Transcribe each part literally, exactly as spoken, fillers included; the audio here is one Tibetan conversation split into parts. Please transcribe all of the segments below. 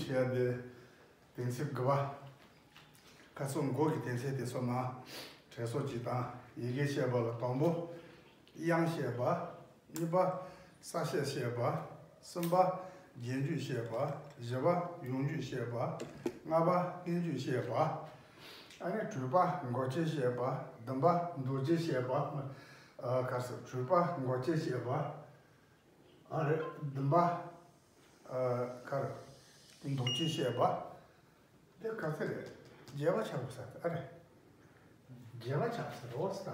བཤད་དེ། དོན་ཚན་དགུ་པ། ཁ་སང་མགོ་གི་དོན་ཚན་དེ་ཚོ་མར་དྲན་གསོ་ཅིག་དང་། ཡི་གེ་བཤད་པ་ལ་དང་པོ་དབྱངས་བཤད་པ། གཉིས་པ་ས་བཤད་བཤད་པ། གསུམ་པ་རྗེས་འཇུག་བཤད་པ། བཞི་པ་ཡང་འཇུག་བཤད་པ། ལྔ་པ་སྔོན་འཇུག་བཤད་པ། ཨ་ནི་དྲུག་པ་འགོག་བྱེད་བཤད་པ། བདུན་པ་འདོགས་བྱེད་བཤད་པ། ཨ། ག་རེ་ཟེར། དྲུག་པ་འགོག་བྱེད་བཤད་པ། ཨ་རེ། བདུན་པ། ཨ། ག་རེ། འདོགས་བྱེད་བཤད་པ། དེ་ག་ཚོད་རེད། བརྒྱད་པ་ཆགས་པ་ཟེར། ཨ་རེ། བརྒྱད་པ་ཆགས་པ་ཟེར། འོ་ས།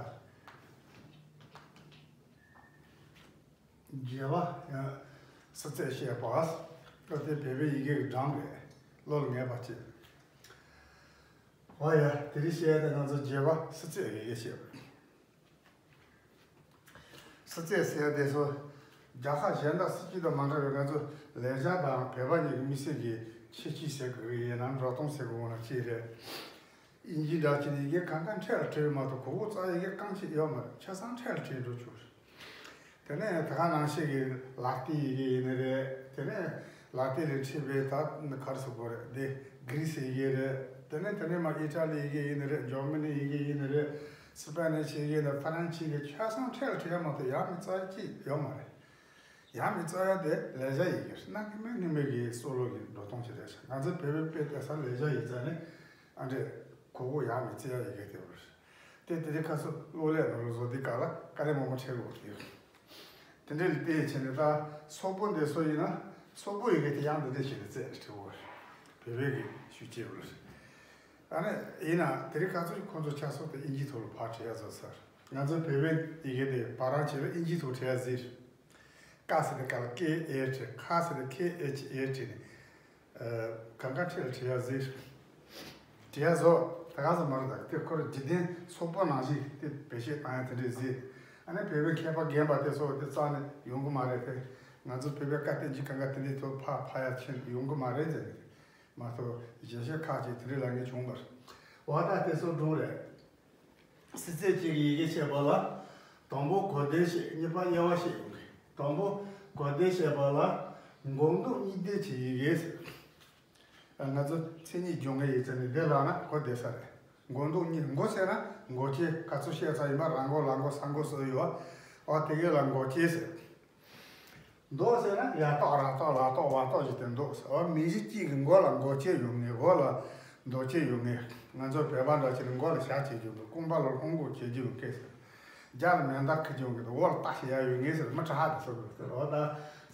བརྒྱད་པ་ཡང་སྲིད་རྩེ་བཤད་པ། ཨ། དེ་བོད་པའི་ཡི་གེ་གི་གྲངས་རེད། བློ་ལ་ངེས་པ་བྱེད། འོ་ཡ། དེ་རིང་བཤད་དེ་ང་ཚོ་བརྒྱད་པ་སྲིད་རྩེ་ཡི་གེ་བཤད་པ། སྲིད་རྩེ་ཟེར་དེ་ཚོ་རྒྱལ་ཁབ་གཞན་དག་སྲིད་སྤྱི་དང་མ་འདྲ་བའི་ང་ཚོ་ལེགས་སྦྱར་དང་བོད་པ་གཉིས་ཀྱི་དམིགས་བསལ་གྱི་ཁྱད་ཆོས་ཟེར་དགོས་ཀྱི་ཡིན་ན། འགྲོ་སྟངས་ཟེར་དགོས་ན་ཅི་རེད། དབྱིན་ཇི་འདྲ་བྱས་ནས་ཡི་གེ་གང་ག་འཕྲལ་ལ་བྲིས་པ་མ་གཏོགས། གོ་གོ་རྩ་ཡི་གེ་རྐང་གཅིག་ཡོད་མ་རེད། ཆ་ཚང་འཕྲལ་ལ་བྲིས་འགྲོ་ཆོག་རེད། དེ་ནས་ད་ག་ནང་བཞིན་གྱི་ལ་ཏིན་ཡི་གེ་ཡིན་ནི་རེད། དེ་ནས་ལ་ཏིན་ལས་འཕྲོས་པའི་ད་ག་རེ་ཟེར་དགོས་རེད། དེ་གྷི་རི་སི་ཡི་གེ་རེད། དེ་ནས་དེ་ནས་མར་ཨི་ཊ་ལི་ཡི་གེ་ཡིན་ནི་རེད། འཇར་མ་ནི་ཡི་གེ་ཡིན་ནི་རེད། སི་པ་ནི་ཤི་ཡི་གེ་ནི། ཧྥ་རན་སི་ཡི་གེ། ཆ་ཚང་འཕྲལ་ལ་བྲིས་པ་མ་གཏོགས་ཡ་མེད་རྩ་གཅིག་ཡོད་མ་རེད། ཡ་མེད་རྩ་ཡ་དེ་ལེགས་སྦྱར་ཡི་གེ་རེད། གནའ་སྔ་མོའི་སྔ་མོའི་གི་སྲོལ་ལུགས་ཀྱི་འགྲོ་སྟངས་ཅིག་རེད། ང་ཚོའི་བོད་པའི་དཔེ་བལྟས་ས་ལེགས་སྦྱར་ཡིག་ཚང་ནི། ཨ་འདྲས། གོ་གོ་ཡ་མེད་རྩ་ཡ་ཡི་གེ་དེ་རེད། དེ་དེ་རིང་ཁ་སང་གློག་ཀླད་ནང་ལ་བཟོ་དུས་སྐབས་ལ་དཀའ་ལས་མང་པོ་འཕྲད་དགོས་ཀྱི་ཡོད། དེ་འདྲས་ལ་བལྟས་བྱས་ནས། ད་སོག་པོ་འདི་ཚོ་ཡིན་ན། སོག་པོ་ཡི་གེ་དེ་ཡང་འདི་འདྲས་བྱས་ནས་བཙལ་ནས་བྲིས་པ་རེད། བོད་པའི་གི་ཤུགས་སྐྱེས་པ་རེད། ཨ་ནི་ཡིན་ན་དེ་རིང་ཁ་སང་ཁོང་ཚོ་ཆ་ཚང་དེ་དབྱིན་ཇིའི་ཐོག་ལ་ཕར་བྲིས་ཡ་བཟོས་ཚར། ང་ཚོའི་བོད་པའི་ཡི་གེ་དེ་བར་རང་བྱས་པས་དབྱིན་ཇིའི་ཐོག་བྲིས་ཡ་གཟིགས། ཀ་ཟེར་དེ་ཀ་ལ་ཀེ་ཨེ་བྲིས། ཁ་ཟེར་དེ་ཁེ་ཨེཆ་ཨེ་བྲིས་ནས། ཨ། གང་ག་འཕྲལ་ལ་བྲིས་ཡ་གཟིགས། བྲིས་ཡ་བཟོས། ད་ག་ཟེ་མ་རེད། ད་དེ་ཁོ་རང་འཇིག་རྟེན་སོག་པོ་ནང་བཞིན་དེ་བེད་སྤྱོད་བཏང་ཡ་དེ་འདྲས་གཟིགས། ཨ་ནི་བོད་པའི་མཁས་པ་རྒན་པ་དེ་ཚོ་དེ་རྩ་ནས་ཡོང་གི་མ་རེད་དེ། ང་ཚོ་བོད་པའི་ཀ་བསྟན་འཛིན་གང་ག་དེ་འདྲའི་ཐོག་ཕར་ཕར་ཡ་ཕྱིན་ཡོང་གི་མ་རེད་ཟེར་ནས། མ་གཏོགས་གཞན་ཤོས་ཁག་ཅིག་དེ་འདྲའི་ལབ་མཁན་བྱུང་བ་རེད། འོ་ད་དེ་ཚོ་སྒྲུང་རེད། སྲིད་རྩེ་གཅིག་གི་ཡི་གེ་བཤད་པ་ལ། དང་པོ་གོ་བདེ་བཤད། གཉིས་པ་དབྱེ་བ་བཤད་ཡོང་གི། དང་པོ་གོ་བདེ་བཤད་པ་ལ་མགོ་འདོགས་གཉིས་བདེ་གྱི་ཡི་གེ་ཟེར། ང་ཚོ་མཚན་ཉིད་སྦྱོང་མཁན་ཡིན་ཙང་ནི་འདི་ལབ་ན་གོ་བདེ་ས་རེད། མགོ་འདོགས་གཉིས། མགོ་ཟེར་ན་མགོ་སྐྱེས། ཁ་ཚུར་བཤད་ཚར་ཡིན་པ། ར་མགོ་ལ་མགོ་ས་མགོ་སོགས་ཡོད། འོ་དེ་གའི་ལ་མགོ་སྐྱེས་ཟེར། འདོགས་ཟེར་ན་ཡ་བཏགས་ར་བཏགས་ལ་བཏགས་བ་བཏགས་བྱས་ཏེ་འདོགས་ཟེར། འོ་མིང་གཞི་གཅིག་གི་མགོ་ལ་མགོ་སྐྱེས་ཡོང་ངེས། འོ་ལ་འདོགས་སྐྱེས་ཡོང་ངེས། ང་ཚོ་བོད་པ་འདྲ་བྱས་ནས་མགོ་ལ་ཞྭ་བྱེད་རྒྱུ་འདུག་རྐང་པ་ལ་ལྷུང་མགོ་བྱེད་རྒྱུ་ཡོད་མཁན་ཟེར། རྒྱ་ལ་མེ་མདའ་འཁུར་རྒྱུ་ཡོད་མཁན་འདུག་འོ་ལ་རྟ་བྱེད་ཡ་ཡོད་ངེས་ཟེར། མི་དྲག་དེ་ཚོ་གི་ཟེར། འོ་ད་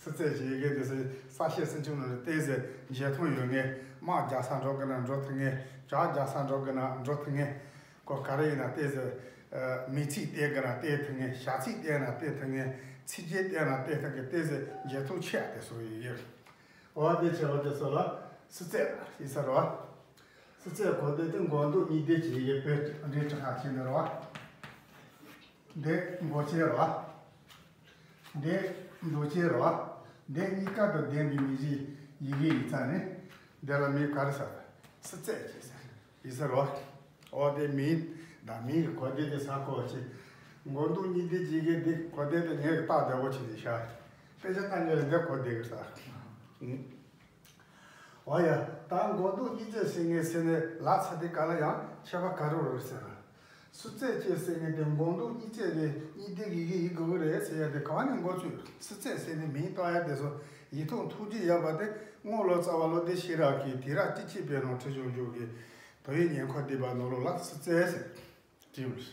སྲིད་རྩེ་གཅིག་གི་དེ་ཚོ་ས་བཤད་སུམ་ཅུ་ནང་ལ་བལྟས་ཟེར། འཇོན་ཐང་ཡོད་ངེས། དམག་རྒྱག་ས་འགྲོ་དགོས་ན་འགྲོ་ཐུབ་ངེས། བྱ་རྒྱག་ས་འགྲོ་དགོས་ན་འགྲོ་ཐུབ་ངེས། ཁོ་ག་རེ་ཡིན་ན་བལྟས་ཟེར། ཨ། མིང་ཚིག་བལྟས་དགོས་ན་བལྟས་ཐུབ་ངེས། བྱ་ཚིག་བལྟས་ན་བལྟས་ཐུབ་ངེས། ཚིགས་བཅད་བལྟས་ན་བལྟས་ཐུབ་ངེས། བལྟས་ཟེར། འཇོན་ཐང་ཆེ་བ་དེ་ཚོ་ཡོད། འོ་དེ་ཆེ་བ་དེ་ཚོ་ལ་སྲིད་རྩེ་ཡིན་ས་རེད་བ། སྲིད་རྩེ་གོ་བདེ་དེ་མགོ་འདོགས་གཉིས་བདེ་གྱི་ཡི་གེ་དཔེ་འདྲའི་དྲི་ཁ་ཆེ་ནི་རེད་བ། འདི་མགོ་ཅན་རེད་བ། འདི་འདོགས་ཅན་རེད་བ། འདི་གཉིས་ཀ་དང་ལྡན་པའི་མིང་གཞིའི་ཡི་གེ་ཡིན་ཙང་ནི། འདི་ལ་མིང་ག་རེ་ཟེར། སྲིད་རྩེ་ཅེས་ཟེར། ཡིན་ས་རེད་བ། འོ་དེ་མིང་དང་མིང་གི་གོ་བདེ་དེ་ཟ་གོ་བ་ཅིག་མགོ་འདོགས་གཉིས་བདེ་གྱི་ཡི་གེ་འདི་གོ་བདེ་དེ་ངས་རྟགས་བདེ་པོ་བྱས་ནས་བཞག་དཔེ་ཆ་ལྟ་མཁན་ལ་འདི་གོ་བདེ་གི་ཟེར། འོ་ཡ། ད་མགོ་འདོགས་གཉིས་བདེ་ཟེར་མཁན་ཟེར་ནས་ལབ་ཚར་དུས་སྐབས་ལ་ཡང་ཁྱད་པར་ག་རེ་རེད་ཟེར་ན། སྲིད་རྩེ་ཅེས་ཟེར་མཁན་དེ་མགོ་འདོགས་གཉིས་བདེ་གི་གཉིས་བདེ་གི་ཡི་གེ་ཡིན་དགོས་ཀྱི་རེད་ཟེར་ཡ་དེ་ག་བ་ནས་འགོ་ཚུགས། སྲིད་རྩེ་ཟེར་ནས་མིང་བཏགས་ཡ་དེ་ཚོ་ཡིག་ཐོག་ཐུགས་རྗེ་ཡོད་པ་དེ་རྔོག་ལོ་ཙཱ་བ་ལོ་ཏི་ཤེས་རབ་ཀྱིས་དུས་རབས་བཅུ་གཅིག་པའི་ནང་བྲིས་བྱུང་བྱུང་གི་བོད་ཡིག་ཉེ་འཁོར་བསྡུས་པ་ནང་ལོགས་ལ་སྲིད་རྩེ་ཟེར།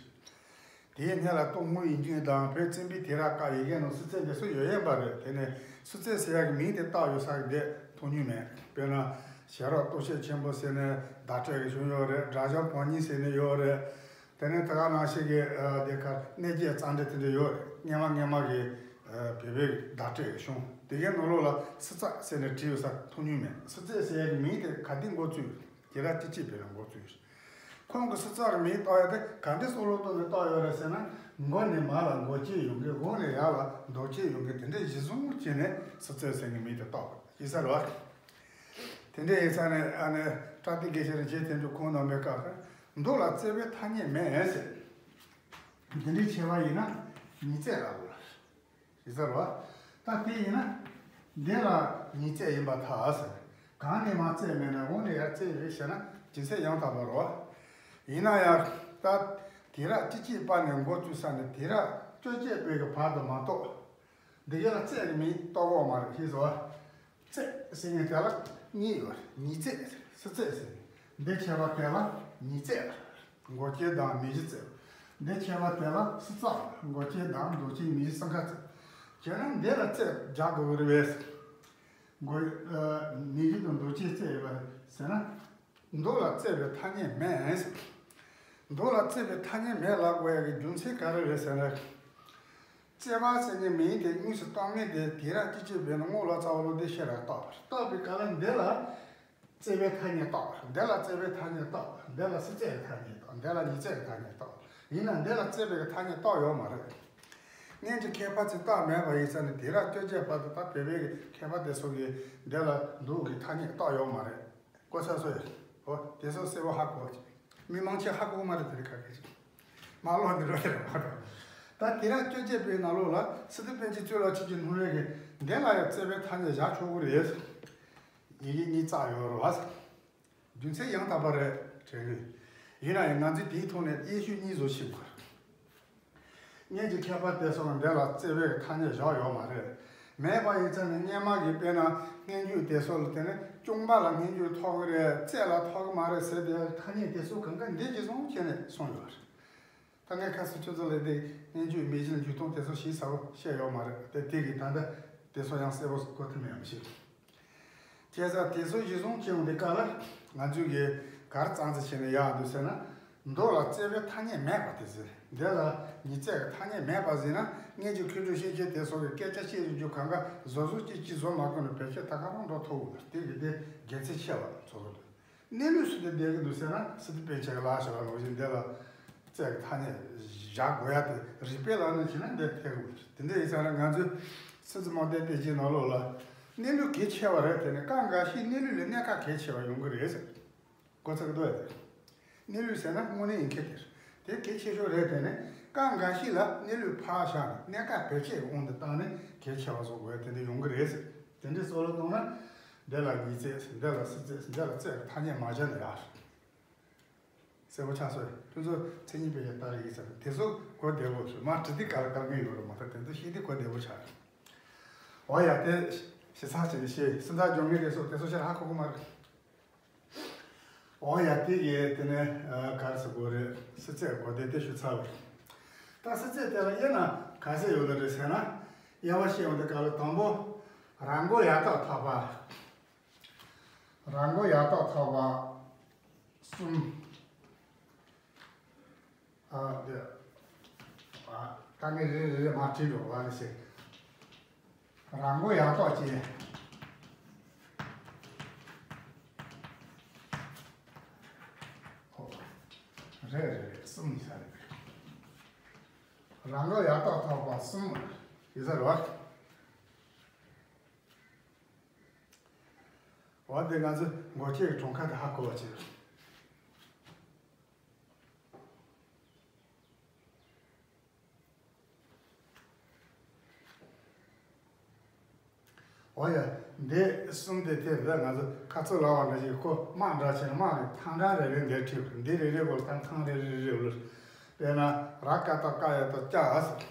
དེའི་སྔོན་ལ་གཏོང་དངུལ་ཡིན་རྒྱུ་དང་བོད་བཙན་པོའི་དུས་རབས་སྐབས་ཡི་གེ་ནང་སྲིད་རྩེ་འདི་ཚོ་ཡོད་ཡོད་པ་རེད། དེ་ནས་སྲིད་རྩེ་ཟེར་ཡག་གི་མིང་དེ་བཏགས་ཡོད་ས་གི་དེ་མཐོང་མྱོང་མེད། དཔེར་ན་ཞལ་རོགས་སྟོབས་ཤེད་ཆེན་པོ་ཟེར་ནས་བརྡ་སྤྲོད་ཀྱི་བྱུང་ཡོད་རེད། སྒྲ་སྦྱོར་བང་རྙིང་ཟེར་ནས་ཡོད་རེད། དེ་ནས་དེ་ག་ནང་བཞིན་གྱི་ཨ་དེ་གར་གནས་རྒྱས་རྩ་འགྲེལ་དེ་འདྲ་ཡོད་རེད། སྔོན་མ་སྔོན་མ་གི་ཨ་བོད་པའི་བརྡ་སྤྲོད་ཀྱི་བྱུང་། དེ་གའི་ནང་ལོགས་ལ་སྲིད་རྩ་ཟེར་ནས་བྲིས་ཡོད་ས་མཐོང་མྱོང་མེད། སྲིད་རྩེ་ཟེར་ཡག་གི་མིང་དེ་ག་དུས་འགོ་བཙུགས། དུས་རབས་བཅུ་གཅིག་པའི་ནང་འགོ་བཙུགས། ཁོང་གི་སྲིད་རྩ་གི་མིང་བཏགས་ཡ་དེ་ག་འདྲ་སྲོལ་ལུགས་ཐོག་ནས་བཏགས་ཡོད་རེད་ཟེར་ན། མགོ་ནས་མར་ལ་མགོ་སྐྱེས་ཡོང་གི། འོག་ནས་ཡར་ལ་འདོགས་སྐྱེས་ཡོང་གི། དེ་འདྲ་གཞི་བཟུང་བྱས་ནས་སྲིད་རྩེ་ཟེར་མཁན་མིང་དེ་བཏགས་པ་ཡིན་ས་རེད་བ། དེ་འདྲ་ཡིན་ཙང་ནས་ཨ་ནི་བཀྲ་ཤིས་དགེ་བཤེས་རིན་ཆེན་དོན་གྲུབ་ཁོང་རྣམ་པའི་སྐབས་སུ་འདོགས་ལ་བརྩེགས་པའི་ཐ་སྙད་མེད་ཟེར། འདི་འདྲའི་ཆེ་བ་ཡིན་ན་ཉིས་བརྩེགས་ལ་དགོས། ཡིན་ས་རེད་བ། ད་དེ་ཡིན་ན་འདི་ལ་ཉིས་བརྩེགས་ཡིན་པར་ཐལ་ཟེར། གང་ནས་མ་བཙལ་མེད་ན་འོང་ནས་ཡར་བཙལ་རེད་ཟེར་ན་རྒྱུ་མཚན་ཡང་དག་པ་རེད་བ། ཡིན་ན་ཡང་ད་དུས་རབས་བཅུ་གཅིག་པ་ནས་འགོ་བཙུགས་ས་ནས་དུས་རབས་བཅོ་བརྒྱད་པའི་གི་བར་དུ་མ་གཏོགས། འདི་ག་ལ་བཙལ་གི་མིན་རྟོགས་གི་མ་རེད་ཤེས་སོང་བ། བཙལ་ཟེར་མཁན་དེ་ལ་གཉིས་ཡོད་རེད། ཉིས་བཙལ་ཟེར་སུ་བཙལ་ཟེར། འདི་ཁྱད་པར་དེ་ལ་ཉིས་བཙལ་རེད། མགོ་སྐྱེས་དང་མིང་གཞི་བཙལ། འདི་ཁྱད་པར་དེ་ལ་སུ་བཙལ་རེད། མགོ་སྐྱེས་དང་མདོ་སྐྱེས་མིང་གཞི་གསུམ་ཀ་བཙལ། བྱས་ན་འདི་ལ་བཙལ་རྒྱག་དགོས་ཀྱི་རེད་པས། མགོ་ཨ་མིང་གཞི་དང་མདོ་སྐྱེས་བཙལ་ཡོད་པ་ཟེར་ན། མདོ་ལ་བཙལ་བའི་ཐ་སྙད་མེད། མདོ་ལ་བཙལ་བའི་ཐ་སྙད་མེད་ལབ་དགོས་ཡ་གི་རྒྱུ་མཚན་ག་རེ་རེད་ཟེར་ན། བཙལ་བ་ཟེར་མཁན་མིང་དེ་དངོས་སུ་བཏགས་མིན་དེ་དུས་རབས་བཅུ་གཅིག་པའི་ནང་རྔོག་ལོ་ཙཱ་བ་ལོ་ཏི་ཤེས་རབ་བཏགས་པ་རེད། བཏགས་པའི་སྐབས་ལ་འདི་ལ་བཙལ་བའི་ཐ་སྙད་བཏགས་པ་རེད། འདི་ལ་བཙལ་བའི་ཐ་སྙད་བཏགས་པ་རེད། འདི་ལ་སུ་བཙལ་བའི་ཐ་སྙད་བཏགས། འདི་ལ་ཉིས་བཙལ་བའི་ཐ་སྙད་བཏགས། ཡིན་ན་འདི་ལ་བཙལ་བའི་ཐ་སྙད་བཏགས་ཡོད་མ་རེད། སྔོན་གྱི་མཁས་པ་ཚོས་བཏགས་མེད་པ་ཡིན་ཙང་ནི་དུས་རབས་བཅོ་བརྒྱད་བར་དུ་ད་བོད་པའི་མཁས་པ་དེ་ཚོ་གིས་འདི་ལ་མདོ་གི་ཐ་སྙད་བཏགས་ཡོད་མ་རེད། གོ་ས་སོ་ཡ། འོ་དེ་ཚོ་གསལ་པོ་ཧ་གོ་ཅིག་མི་མང་ཆེ་ཧ་གོ་མ་རེད། དེ་རིགས་ཁ་སྐད་ཅིག་མ་ལོག་འདི་རོ་དེ་ར་མ་རོ། ད་དུས་རབས་བཅོ་བརྒྱད་པའི་ནང་ལོགས་ལ་སི་ཏུ་པཎ་ཆེན་གཙུག་ལག་ཁྲི་གི་སྣུམ་རས་ཀྱིས་འདི་ལ་ཡང་བཙལ་བའི་ཐ་སྙད་བཞག་ཆོག་གི་རེད། ཡི་གེ་གཉིས་བཙལ་ཡོད་རེད་བ། རྒྱུ་མཚན་ཡང་དག་པ་རེད་དྲན་གི། ཡིན་ན་ཡང་ང་ཚོས་དེའི་ཐོག་ནས་དབྱེ་ཞིབ་གཉིས་བཟོ་ཤེས་དགོས། སྔོན་གྱི་མཁས་པ་དེ་ཚོ་ལ་འདི་ལ་བརྩེ་བའི་ཐ་སྙད་བཞག་ཡོད་མ་རེད། མེད་པ་ཡིན་ཙང་ནི་སྔོན་མ་གི་དཔེར་ན་སྔོན་འཇུག་དེ་ཚོ་ལ་དེ་ནི་སྐྱོང་བ་ལ་སྔོན་འཇུག་ཐོགས་ཀྱི་རེད། བརྩེ་ལ་ཐོགས་ཀྱི་མ་རེད་ཟེར་དེ་ཐ་སྙད་དེ་ཚོ་གང་ག་འདི་གཅིག་བཟུང་བྱས་ནས་གསུངས་ཡོད་རེད། ད་ངས་ཁ་སང་ཁྱོད་ཚོ་ལ་དེ་སྔོན་འཇུག་མིང་གཞི་འཇུག་སྟངས་དེ་ཚོ་ཞིབ་ཚགས་པོ་བཤད་ཡོད་མ་རེད་དེ། དེ་གི་ད་ལྟ་དེ་ཚོ་ཡང་གསལ་པོ་གོ་ཐུབ་མེད་ཡང་མི་ཤེས། བྱས་ཙང་དེ་ཚོ་གཞི་བཟུང་བྱས་ཡོང་དུས་སྐབས་ལ་ང་ཚོས་གི་ག་རེ་རྩ་འཛིན་བྱས་ནས་ཡག་འདུག་ཟེར་ན། མདོ་ལ་བརྩེ་བའི་ཐ་སྙད་མེད་པ་དེ་ཟེར། འདི་ལ་ཉིས་བརྩེ་གི་ཐ་སྙད་མེད་པ་ཟེར་ན་སྔོན་གྱི་མཁས་གྲུབ་ཤེས་བྱའི་དེ་ཚོ་གི་སྐད་ཆ་བཤད་རྒྱུ་གང་ག་བཟོ་བཟོ་ཅིག་ཅིག་བཟོ་མ་དགོས་ནས་བེད་སྤྱོད་ད་ག་རང་འགྲོ་ཐུབ་ཡོད་རེད། དེ་གི་དེ་དགེ་མཚན་ཆེ་བ་ཚོར་གི་འདུག་གནས་ལུགས་སུ་དེ་བསྡད་ཀྱི་འདུག་ཟེར་ན་སི་ཏུ་པཎ་ཆེན་གྱི་ལག་བཞག་པ་ནང་བཞིན་འདི་ལ་བརྩེ་གི་ཐ་སྙད་བཞག་དགོས་ཡ་དེ་རིགས་པའི་ལམ་ནས་བྱས་ན་འདི་ཐེག་དགོས་རེད། དེ་འདྲ་ཡིན་ཙང་ང་ཚོས་སྲིད་ཙི་མོ་དེ་དེ་རྗེས་ནང་ལོགས་ལ་གནས་ལུགས་གལ་ཆེ་བ་རེད། དེ་ནི་སྐབས་འགའ་ཞིག་གནས་ལུགས་ལས་གནད་འགག་གལ་ཆེ་བ་ཡོང་གི་རེད་ཟེར། གོ་ཚག་འདུག་ཡ་དེ། གནས་ལུགས་ཟེར་ན་དངོས་གནས་ཡིན་ཁྱེད་དེར་དེ་གལ་ཆེ་ཤོས་རེད། དེ་ནི་སྐབས་འགའ་ཞིག་ལ་གནས་ལུགས་ཕར་བཞག་ནས་གནད་འགག་བེད་སྤྱད་དབང་དུ་བཏང་ནས་གལ་ཆེ་བ་བཟོ་དགོས་ཡ་དེ་འདྲ་ཡོང་གི་རེད་ཟེར། དེ་འདྲའི་བསམ་བློ་གཏོང་ན་འདི་ལ་ཉིས་བརྩེ་ཟེར། འདི་ལ་སུམ་བརྩེ་ཟེར། འདི་ལ་བརྩེ་གི་ཐ་སྙད་མ་བཞག་ན་ཡག་རེད། གསལ་པོ་ཆགས་སོང་། ཁྱོད་ཚོ་མཚན་ཉིད་དཔེ་ཡ་ལྟ་རེ་ཡིན་ཟེར་དེ་ཚོ་གོ་བདེ་བོ་ཞུ་མ་བྲི་དུས་ག་ལ་དཀའ་ངལ་ཡོད་རེད་མ་གཏོགས་དེ་ཚོ་ཤེས་དུས་གོ་བདེ་བོ་ཆགས་རེད། འོ་ཡ་དེ་ཞིབ་ཚགས་བྱས་ནས་ཤེས། སུམ་རྟགས་སྦྱོར་དངོས་དེ་ཚོ་དེ་ཚོ་ཤར་ཧ་གོ་གི་མ་རེད། འོ་ཡ་དེ་གས་དེ་ནས་ག་རེ་ཟེར་དགོས་རེད། སུམ་བརྩེ་གོ་བདེ་དེ་ཞུ་ཚར་བ་རེད། ད་སུམ་བརྩེ་དེ་ལ་དབྱེ་ན་ག་ཚོད་ཡོད་ན་རེད་ཟེར་ན། དབྱེ་བ་ཕྱེ་ཡོང་དུས་སྐབས་ལ་དང་པོ་རང་མགོ་ཡར་ཐོག་ཐོགས་པ། རང་མགོ་ཡར་ཐོག་ཐོགས་པ་གསུམ། ཨ་དེ་ཨ་དཀའ་ངལ་རེ་རེ་རེ་མར་བྲིས་འགྲོ་བ་ནི་ཞིག་རང་མགོ་ཡར་ཐོག་ཅན། ཨོ། རེད་རེད་རེད། གསུམ་ཡིན་ས་རེད། རང་མགོ་ཡར་ཐོག་ཐོགས་པ་གསུམ་ཡིན་ས་རེད་བ། འོ་དེ་ང་ཚོ་མགོ་སྐྱེས་ཀྱི་གྲངས་ཀ་དེ་ཧ་གོ་བ་བྱེད། འོ་ཡ། འདི་གསུམ་དེ་དེ་རེད། ང་ཚོ་ཁ་ཚུར་ལབ་པ་འདྲ་ཞིག་ཁོ་དམག་འདྲ་བྱས་ན་དམག་གི་ཐང་འདྲ་རེ་རེ་འདིར་བྲིས། འདི་རེ་རེ་སྐོར་ཐང་ཐང་རེ་རེ་རེ་རེ་ལ། དཔེར་ན་ར་ཀ་བཏགས་རྐ་ཡ་བཏགས་རྐྱ།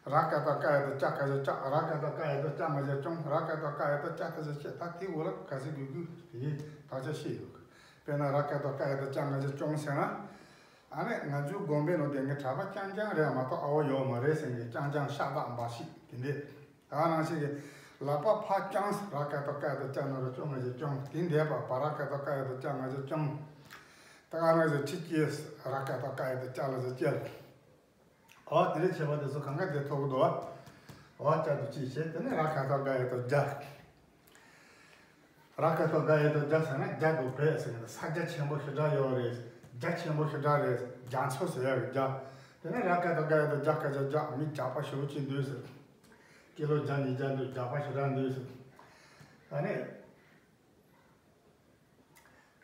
ར་ཀ་བཏགས་རྐ་ཡ་བཏགས་རྐྱ་ཀ་ཞབས་རྐྱག་ར་ཀ་བཏགས་རྐ་ཡ་བཏགས་རྐྱ་ང་ཞབས་རྐྱང་། ར་ཀ་བཏགས་རྐ་ཡ་བཏགས་རྐྱ་ཐ་ཞབས་རྐྱེད། ད་དེའི་འོག་ལ་ག་ཚོད་དགོས་དགོས་དེ་ཡིན་དག་ཆ་ཤེས་ཡོད། དཔེར་ན་ར་ཀ་བཏགས་རྐ་ཡ་བཏགས་རྐྱ་ང་ཞབས་རྐྱོང་ཟེར་ན། ཨ་ནི་ང་ཚོའི་དགོན་པའི་ནང་དེ་ངའི་གྲྭ་པ་རྐྱང་རྐྱང་རེད་མ་གཏོགས་ཨ་བ་ཡོད་མ་རེད་ཟེར་མཁན་རྐྱང་རྐྱང་ཤ་སྟག་འབའ་ཞིག་དེ་འདྲས། ད་ག་ནང་བཞིན་གྱི་ལག་པ་ཕར་བརྐྱངས། ར་ཀ་བཏགས་རྐ་ཡ་བཏགས་རྐྱ་ན་རོ་རྐྱོ་ང་ཞབས་རྐྱོང་། དེ་འདས་པ་བ་ར་ཀ་བཏགས་རྐ་ཡ་བཏགས་རྐྱ་ང་ཞབས་རྐྱང་། ད་ག་ནང་བཞིན་ཁྲི་སྐྱེས། ར་ཀ་བཏགས་རྐ་ཡ་བཏགས་རྐྱ་ལ་ཞབས་རྐྱལ། འོ་དེ་འདྲའི་ཁྱད་པར་དེ་ཚོ་གང་ག་དེ་ཐོབ་ཀྱི་འདུག་བ། འོ་རྐྱ་དུ་ཅི་བྱེད། དེ་ནས་ར་ཀ་བཏགས་རྐ་ཡ་བཏགས་རྐྱ། ར་ཀ་བཏགས་རྐ་ཡ་བཏགས་རྐྱ་ཟེར་ན་རྒྱ་དང་བོད་ཟེར་ན་ས་རྒྱ་ཆེན་པོ་ཞེ་དྲག་ཡོད་རེད། རྒྱ་ཆེན་པོ་ཞེ་དྲག་རེད། རྒྱ་མཚོ་ཟེར་ཡག་གི་རྒྱ། དེ་ནས་ར་ཀ་བཏགས་རྐ་ཡ་བཏགས་རྐྱ་ཀ་ཞབས་རྐྱག་མི་རྒྱགས་པ་ཞེ་པོ་ཅིག་འདུག་ཟེར། སྐྱེས་ལོ་བརྒྱ་ཉིས་བརྒྱ་འདུག་རྒྱགས་པ་ཞེ་དྲག་འདུག་ཟེར། ཨ་ནི།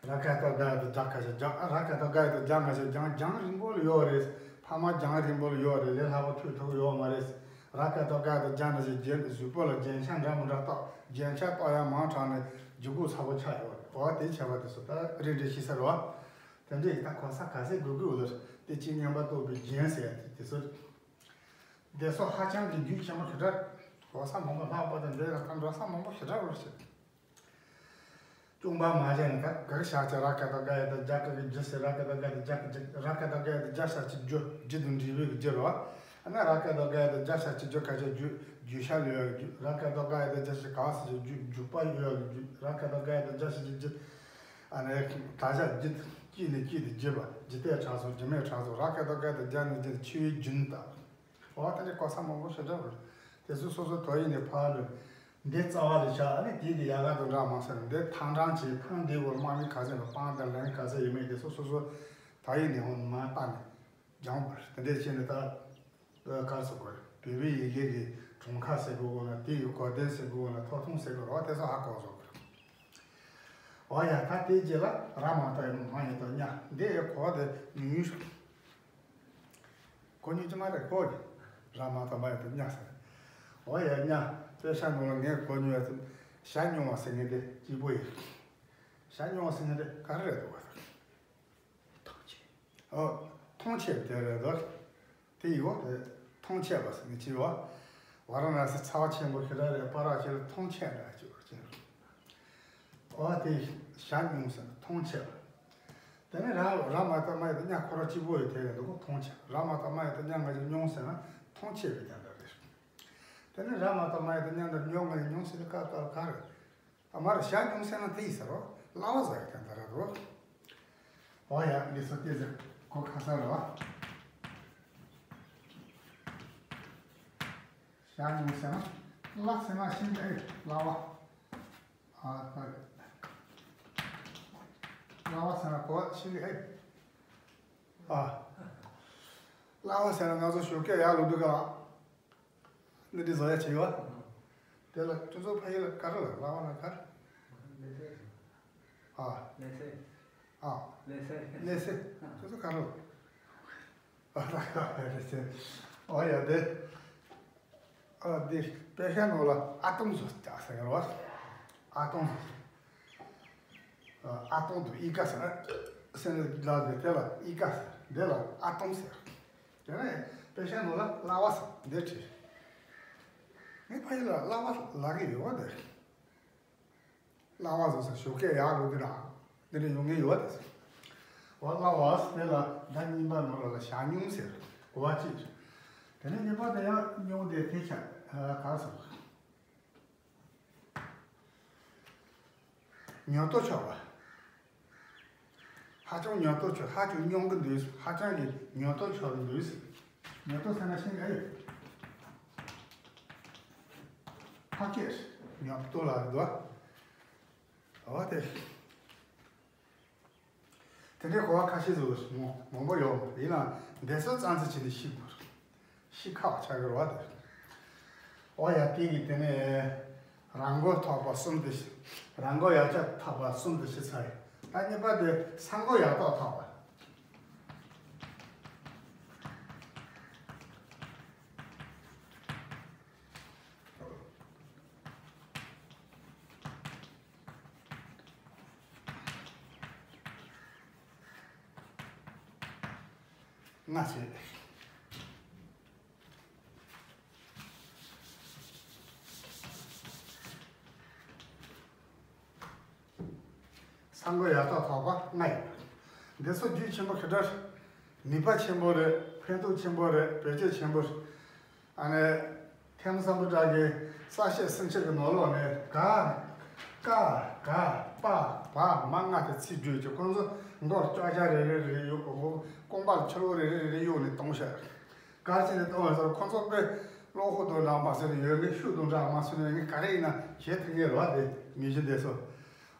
ར་ཀ་བཏགས་རྐ་ཡ་བཏགས་རྐྱ་ཀ་ཞབས་རྐྱག་ར་ཀ་བཏགས་རྐ་ཡ་བཏགས་རྐྱ་ང་ཞབས་རྐྱང་། རྒྱང་རིང་པོ་ལ་ཡོད་རེད། ཕ་མ་རྒྱང་རིང་པོ་ལ་ཡོད་རེད། ལས་སླ་པོ་ཐུག་ཐུབ་ཡོད་མ་རེད། ར་ཀ་བཏགས་རྐ་ཡ་བཏགས་རྐྱ་ན་ཞབས་རྒྱན། གཟུགས་པོ་ལ་རྒྱན་ཆ་འདྲ་མི་འདྲ་བཏགས། རྒྱན་ཆ་བཏགས་ཡ་མང་དྲགས་ནས་ ལྗིད་ཁོག་ཚ་པོ་ཆགས་ཡོད་རེད། འོ་དེ་བྱས་པ་དེ་ཚོ་ད་རེ་རེ་ཤེས་ས་རེད་བ། དེ་འདྲས་ཀྱི་ད་གོ་ས་ག་ཚད་དགོས་ཀྱི་ཡོད་རེད། དེ་ཅི་སྙན་པ་རྟོགས་པའི་རྒྱན་ཟེར་ཡ་དེ་དེ་ཚོ་རེད། དེ་ཚོ་ཧ་ཅང་གི་རྒྱུས་ཆེན་པོ་ཞེ་དྲག་གོ་ས་མང་པོ་ལྷག་པ་དང་འདྲ་ཡ་ད་འགྲོ་ས་མང་པོ་ཞེ་དྲག་རེད་ཟེར། ཅུང་པ་མ་བྱས་ནས་ད་ག་གི་ཞག་ཅིག་ར་ཀ་དང་ག་ཡ་དང་རྒྱ་ག་གི་རྒྱུ་ཟེར། ར་ཀ་དང་ག་ཡ་དང་རྒྱ་ག་རྒྱུ། ར་ཀ་དང་ག་ཡ་དང་རྒྱ་ཞག་ཅིག་རྒྱུ། རྒྱུ་དང་འབྲས་བུའི་གི་རྒྱུ་རེད་བ། ཨ་ན་ར་ཀ་དང་ག་ཡ་དང་རྒྱ་ཞག་ཅིག་རྒྱུ་ག་ཅིག་རྒྱུ། རྒྱུ་ཤ་ལུས་ཡ་གི་རྒྱུ། ར་ཀ་དང་ག་ཡ་དང་རྒྱ་ཞག་ག་བ་ཟེར་རྒྱུ། རྒྱུ་པ་ཡོད་ཡ་གི་རྒྱུ། ར་ཀ་དང་ག་ཡ་དང་རྒྱ་ཞག་ཅིག་རྒྱུ། ཨ་ནི་ད་ཞག་རྒྱུ། སྐྱེས་ནས་སྐྱེས་ཏེ་རྒྱུ་བ། རྒྱུ་དེས་ཁྲག་བཟོ། རྒྱུ་མས་ཁྲག་བཟོ། ར་ཀ་དང་ག་ཡ་དང་རྒྱ་ནས་རྒྱུ། འཆི་བའི་རྒྱུན་ལྟ། འོ་དེ་འདྲའི་གོ་ས་མང་པོ་ཞེ་དྲག་རེད། དེ་ཚོ་སོ་སོ་ཐོ་ཡིག་ནས་ཕར་ལོས། འདི་རྩ་བ་རེད་ཤག་ཨ་ནི་དེ་གི་ཡལ་ག་དང་འདྲ་མ་ཟེར། འདི་ཐང་ཀྲང་བྱས། ཐང་འདི་བོར་དམག་མི་ག་ཚད་ཡོད། སྤང་དང་ལན་ག་ཚད་ཡོད་མེད་དེ་ཚོ་སོ་སོ་ཐོ་ཡིག་ནས་འོང་མ་བལྟས་ནས་སྦྱངས་པ་རེད། དེ་འདྲས་བྱས་ནས་ད་ག་རེ་ཟེར་དགོས་རེད། བོད་པའི་ཡི་གེ་གི་གྲངས་ཀ་ཟེར་དགོས་ན། དེ་ཡི་གོ་དོན་ཟེར་དགོས་ན། ཐོབ་ཐང་ཟེར་དགོས་རེད་བ། དེ་ཚོ་ཧ་གོ་བཟོ་དགོས་རེད། འོ་ཡ། ད་དེའི་རྗེས་ལ་ར་མ་བཏགས་མ་ཡ་བཏགས་ཉ། འདི་ཡི་གོ་བ་དེ་ཉུང་ཉུང་ཞིག་གོ་མྱོང་གི་མ་རེད་ཁོ་གི། ར་མ་བཏགས་མ་ཡ་བཏགས་ཉ་ཟེར། འོ་ཡ། ཉ། དཔེ་ཆ་ནང་ལ་ངས་གོ་མྱོང་ཡ་ཟེར། ཞྭ་སྨྱུང་བ་ཟེར་མཁན་དེ་གཅིག་པོ་ཡིན། ཞྭ་སྨྱུང་བ་ཟེར་མཁན་དེ་ག་རེ་རེད་འདུག་བ། ཐང་ཆད། ཨོ། ཐང་ཆད་པ་དེ་རེད་འདུག་དེ་ཡིན་འོ། དེ་ཐང་ཆད་པ་ཟེར་མཁན་གཅིག་ཡོད། ཝ་ར་ཎ་སི་ཚ་བ་ཆེན་པོ་ཞེ་དྲག་རེད། བར་ཆེ་ལ་ཐང་ཆད་འདྲ་གཅིག་ཡོད་ཅེས། འོ་དེ་ཞྭ་སྨྱུང་ཟེར་ན་ཐང་ཆད་པ། དེ་ནས་ར་ར་མ་བཏགས་མ་ཡ་བཏགས་ཉ་ཁོ་རང་གཅིག་པོ་ཡོད་དེ་རེད་འདུག་ཐང་ཆད། ར་མ་བཏགས་མ་ཡ་བཏགས་ཉ་ང་ཅིག་སྨྱུང་ཟེར་ན་ཐང་ཆད་པའི་དོན་དག་རེད། དེ་ནས་ར་མ་བཏགས་མ་ཡ་བཏགས་ཉ་འདི་སྨྱུང་ང་ཡིན། སྨྱུང་ཟེར་ན་ཀ་ཀ་ག་རེད། ཨ་མ་རེད། ཞྭ་སྨྱུང་ཟེར་ན་དེ་ཡིན་ཟེར་རོ། གླ་བ་ཟ་ཡ་དེ་འདྲ་རེད་རོ། འོ་ཡ། འདི་ཚོ་ཏོག་ཙམ་གོ་ཁ་ས་རེད་བ། ཞྭ་སྨྱུང་ཟེར་ན། གླ་ཟེར་ན་ཤིང་རེད། གླ་བ། ཨ་ད་རེད། གླ་བ་ཟེར་ན་གོ་བ་ཤིང་རེད། ཨ། གླ་བ་ཟེར་ན་ང་ཚོ་ཞོགས་ཀས་ཡར་ལོག་དུས་སྒང་ལ་འདི་འདྲ་བཟོ་ཡ་བྱེད་ཡོད། དེ་ལ་ཁྱོད་ཚོ་ཕ་ཡུལ་ལ་ག་རེ་ལབ། གླ་བ་ལ་ག་རེ། ཨ། ཨ། ལེ་སེ། ཁྱོད་ཚོ་ག་རེ་ལབ། ཨ། ལེ་སེ། ཨོ་ཡ། དེ། ཨ། འདི་དཔེ་ཆ་ནང་ལ་ཨ་སྟོང་བཟོ་རྒྱག་ཟེར་གི་རེད་བ། ཨ་སྟོང་བཟོ། ཨ་སྟོང་དུ་ཨི་ཀ་ཟེར་ན། ཟེར་ན་ལ་དེ་དེ་ལ་ཨི་ཀ་ཟེར། འདི་ལ་ཨ་སྟོང་ཟེར། དེ་ནས་དཔེ་ཆ་ནང་ལ་གླ་བ་ཟེར་འདི་བྲིས། ངས་ཕ་ཡུལ་ལ་གླ་བ་ལབ་ཀྱི་ཡོད་བ། དེ་གླ་བ་ཟེར་ས་ཞོགས་ཀས་ཡར་ལོག་དུས་ན་འདི་འདྲ་ཡོང་གི་ཡོད་བ། དེ་ཟེར། འོ་གླ་བ་ཟེར་ལ་ཟླ་གཉིས་པ་ནང་ལ་ལ་ཞྭ་སྨྱུང་ཟེར་གོ་བ་གཅིག་རེད། དེ་ནས་གཉིས་པ་དེ་ཡང་སྨྱུང་དེ་དེ་ཆ་ག་ཟེར། ཉོབ་ཏོ་ཆགས་པ། ཧ་ཅང་ཉོབ་ཏོ་ཆགས། ཧ་ཅང་སྨྱུང་གི་འདུག་ཧ་ཅང་གི་ཉོབ་ཏོ་ཆགས་ཀྱི་འདུག་ཉོབ་ཏོ་ཟེར་ན་ཤེས་ཀྱི་ཨེ་ཡོད། ཕ་སྐད་ཉོབ་ཏོ་ལ་འདུག་འོ་དེ། དེ་འདྲའི་གོ་བ་ཁ་ཤས་ཟིག་མང་མང་པོ་ཡོད་མ་རེད། ཡིན་ནའང་འདི་ཚོ་ཙམ་ཙམ་བྱས་ནས་ཤེས་དགོས་རེད། ཤེས་ཁག་ཆགས་ཀྱི་རེད་བ། དེ་རེད། འོ་ཡ། དེ་གི་དེ་ནས་རང་མགོ་ཐོག་པ་གསུམ་དེ་ཤེས། རང་མགོ་ཡར་ལྕགས་ཐོག་པ་གསུམ་དེ་ཤེས་ཚར་ཡིན། ད་གཉིས་པ་དེ་ས་མགོ་ཡར་ཐོག་ཐོག་པ། ལྔ་བྱས། ས་མགོ་ཡར་ཐོག་ཐོག་པ་ལྔ་ཡིན། འདི་ཚོ་རྒྱུས་ཆེན་པོ་ཞེ་དྲག་རེད། ནུས་པ་ཆེན་པོ་རེད། ཕན་ཐོགས་ཆེན་པོ་རེད། བེད་སྤྱོད་ཆེན་པོ་རེད། ཨ་ནི། ཐེམ་སམ་བྷོ་ཊ་གི་གསལ་བཤད་སུམ་ཅུ་གི་ནང་ལོགས་ནས་ག་ཀ་ག་པ་བ་མ་ལྔ་དེ་ཚིག་བརྗོད་ཀྱི། ཁོང་ཚོ་མགོར་ཅོག་ཅ་རེ་རེ་རེ་ཡོད། རྐང་པ་ལ་ཕྱི་ལོགས་རེ་རེ་རེ་རེ་གཡུགས་ནས་གཏོང་ཤག་ག་རེ་བྱས་ནས་གཏོང་བ་ཟེར། ཁོང་ཚོ་དཔེ་བློ་ཁོག་དང་འདྲ་མ་ཟེར་ཡོད་ངེས། ཤུགས་དང་འདྲ་མ་ཟེར་ཡོད་ངེས། ག་རེ་ཡིན་ན་བྱེད་ཐུབ་ངེས་རེད་བ། དེ་མི་གཞི་འདི་ཚོ།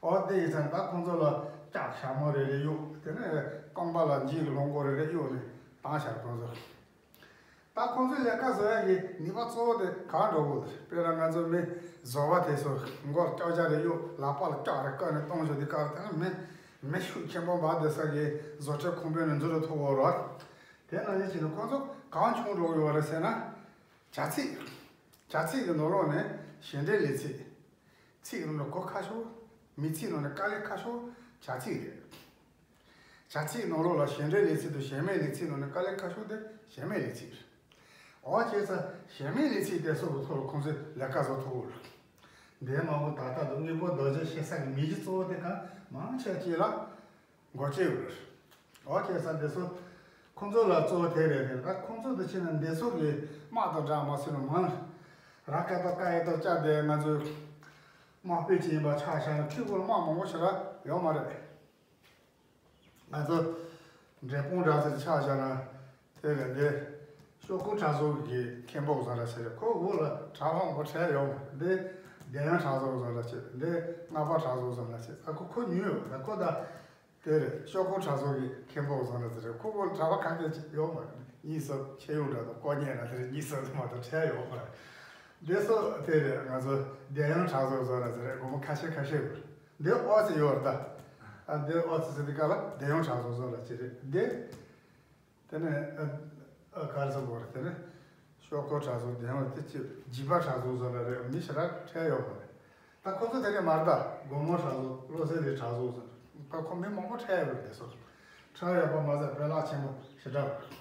འོ་དེ་ཡིན་ཙང་ད་ཁོང་ཚོ་ལ་ལྕགས་ཞྭ་མོ་རེ་རེ་གཡུགས། དེ་ནས་རྐང་པ་ལ་འགྱིག་གི་ལོང་མགོ་རེ་རེ་གཡུགས་ནས་བཏང་ཤག་ཁོང་ཚོ། ད་ཁོང་ཚོའི་ལས་ཀ་བཟོ་ཡ་གི་ནུས་པ་གཙོ་བོ་དེ་ག་འགྲོ་དགོས་རེད། དཔེར་ན་ང་ཚོ་མི་བཟོ་བ་དེ་ཚོ་མགོར་ཅོག་ཅ་རེ་གཡུགས། ལག་པ་ལ་ལྕགས་རེ་བཀབ་ནས་གཏོང་ཆོག་དེ་ག་རེ། དེ་ནི་མི་མི་ཤུགས་ཆེན་པོ་མ་བསྡད་ས་གི་བཟོ་གྲྭའི་ཁང་པའི་ནང་འཛུལ་རུ་ཐུག་གོ་རེད། དེ་ནང་བཞིན་བྱས་ནས་ཁོང་ཚོ་གང་བྱུང་འགྲོ་གི་ཡོད་རེད་ཟེར་ན། བྱ་ཚིག་བྱ་ཚིག་གི་ནང་ལོགས་ནས་བྱེད་འབྲེལ་ལས་ཚིག་ཚིག་རིང་ལ་གོ་ཁ་ཤོར། མིང་ཚིག་ནང་ནས་དཀའ་ལས་ཁག་ཤོས་བྱ་ཚིག་རེད། བྱ་ཚིག་ནང་ལོགས་ལ་བྱེད་འབྲེལ་ལས་ཚིག་དང་བྱེད་མེད་ལས་ཚིག་ནང་ནས་དཀའ་ལས་ཁག་ཤོས་དེ་བྱེད་མེད་ལས་ཚིག་རེད། འོ་བྱས་ཙང་བྱེད་མེད་ལས་ཚིག་དེ་ཚོ་གི་ཐོག་ལ་ཁོང་ཚོས་ལས་ཀ་བཟོ་ཐུབ་ཡོད་རེད། འདས་མ་འོངས་ད་ལྟ་དང་དངོས་པོ་རྡོ་རྗེ་ཞེ་ས་གི་མིང་གཞི་གཙོ་བོ་དེ་གང་མང་ཆེ་གཅིག་ལ་འགོ་བྱས་ཡོད་རེད། འོ་བྱས་ཙང་འདི་ཚོ་ཁོང་ཚོ་ལ་གཙོ་བོ་དེ་རེད་དེ། ད་ཁོང་ཚོ་དུ་ཕྱིན་ན་འདི་ཚོ་གི་དམག་དང་འདྲ་མ་སྲིད་ནོ་མང་། ར་སྐད་དང་ཀ་ཡ་དང་ཅ་དེ་ང་ཚོའི་དམག་དཔོན་ཅིག་ཡིན་པ་ཆ་བཞག་ན་ཁྱི་གུ་ལ་དམག་མང་པོ་ཞེ་དྲག་ཡོད་མ་རེད། ང་ཚོ་འབྲས་སྤུངས་འདྲ་ཚོ་ཆ་བཞག་ན་དེ་རེད་དེ། ཤོག་ཁུ་གྲྭ་ཚང་གི་མཁན་པོ་བཟང་ལ་ཟེར། ཁོ་འོག་ལ་གྲྭ་པ་མང་པོ་བྲལ་ཡོད་མ་རེད། འདི་རྒྱལ་ཡོངས་གྲྭ་ཚང་བཟང་ལ་ཟེར། འདི་རྔ་པ་གྲྭ་ཚང་བཟང་ལ་ཟེར། ད་ཁོ་ཁོ་ཉུལ་ཡོད། ད་ཁོ་ད་དེ་རེད། ཤོག་ཁུ་གྲྭ་ཚང་གི་མཁན་པོ་བཟང་ལ་ཟེར། ཁོ་འོག་ལ་གྲྭ་པ་ཁ་ཤས་ཅིག་ཡོད་མ་རེད། གཉིས་སུ་ཆེ་ཡོད་འདྲ་དང་ཀོ་ཉེ་ན་དེ་རེད། གཉིས་སུ་དུ་མ་དང་བྲལ་ཡོད་མ་རེད། འདི་སོ་དེ་རེད། ང་ཚོ་རྒྱལ་ཡོངས་གྲྭ་ཚང་བཟང་ལ་ཟེར། སྒོར་མོ་ཁ་ཤས་ཁ་ཤས་ཡོད་རེད། འདི་ཨོ་ཙི་ཡོད་རེད་ད། ཨ་འདི་ཨོ་ཙི་ཟེར་དུས་སྐབས་ལ་རྒྱལ་ཡོངས་གྲྭ་ཚང་བཟང་ལ་ཅི་རེད་འདི། དེ་ནས་ཨ་ཨ་ག་རེ་ཟེར་དགོས་རེད། དེ་ནས་ཤོག་ཁུ་གྲྭ་ཚང་དེ་ཡང་དེ་ཅི་བྱིས་པ་གྲྭ་ཚང་བཟང་ལ་རེད། མི་ཞེ་དྲག་བྲལ་ཡོད་མ་རེད། ད་ཁོ་ཚོ་དེ་གས་མ་རེད་ད། དགོང་མོ་གྲྭ་ཚང་བློ་གསལ་རི་གྲྭ་ཚང་བཟང་ད་ཁོ་མི་མང་པོ་བྲལ་ཡོད་རེད། དེ་ཚོ་ཁྲ་ཡག་པ་མ་ཟད་དཔེ་ལག་ཆེན་པོ་ཞེ་དྲག་རེད།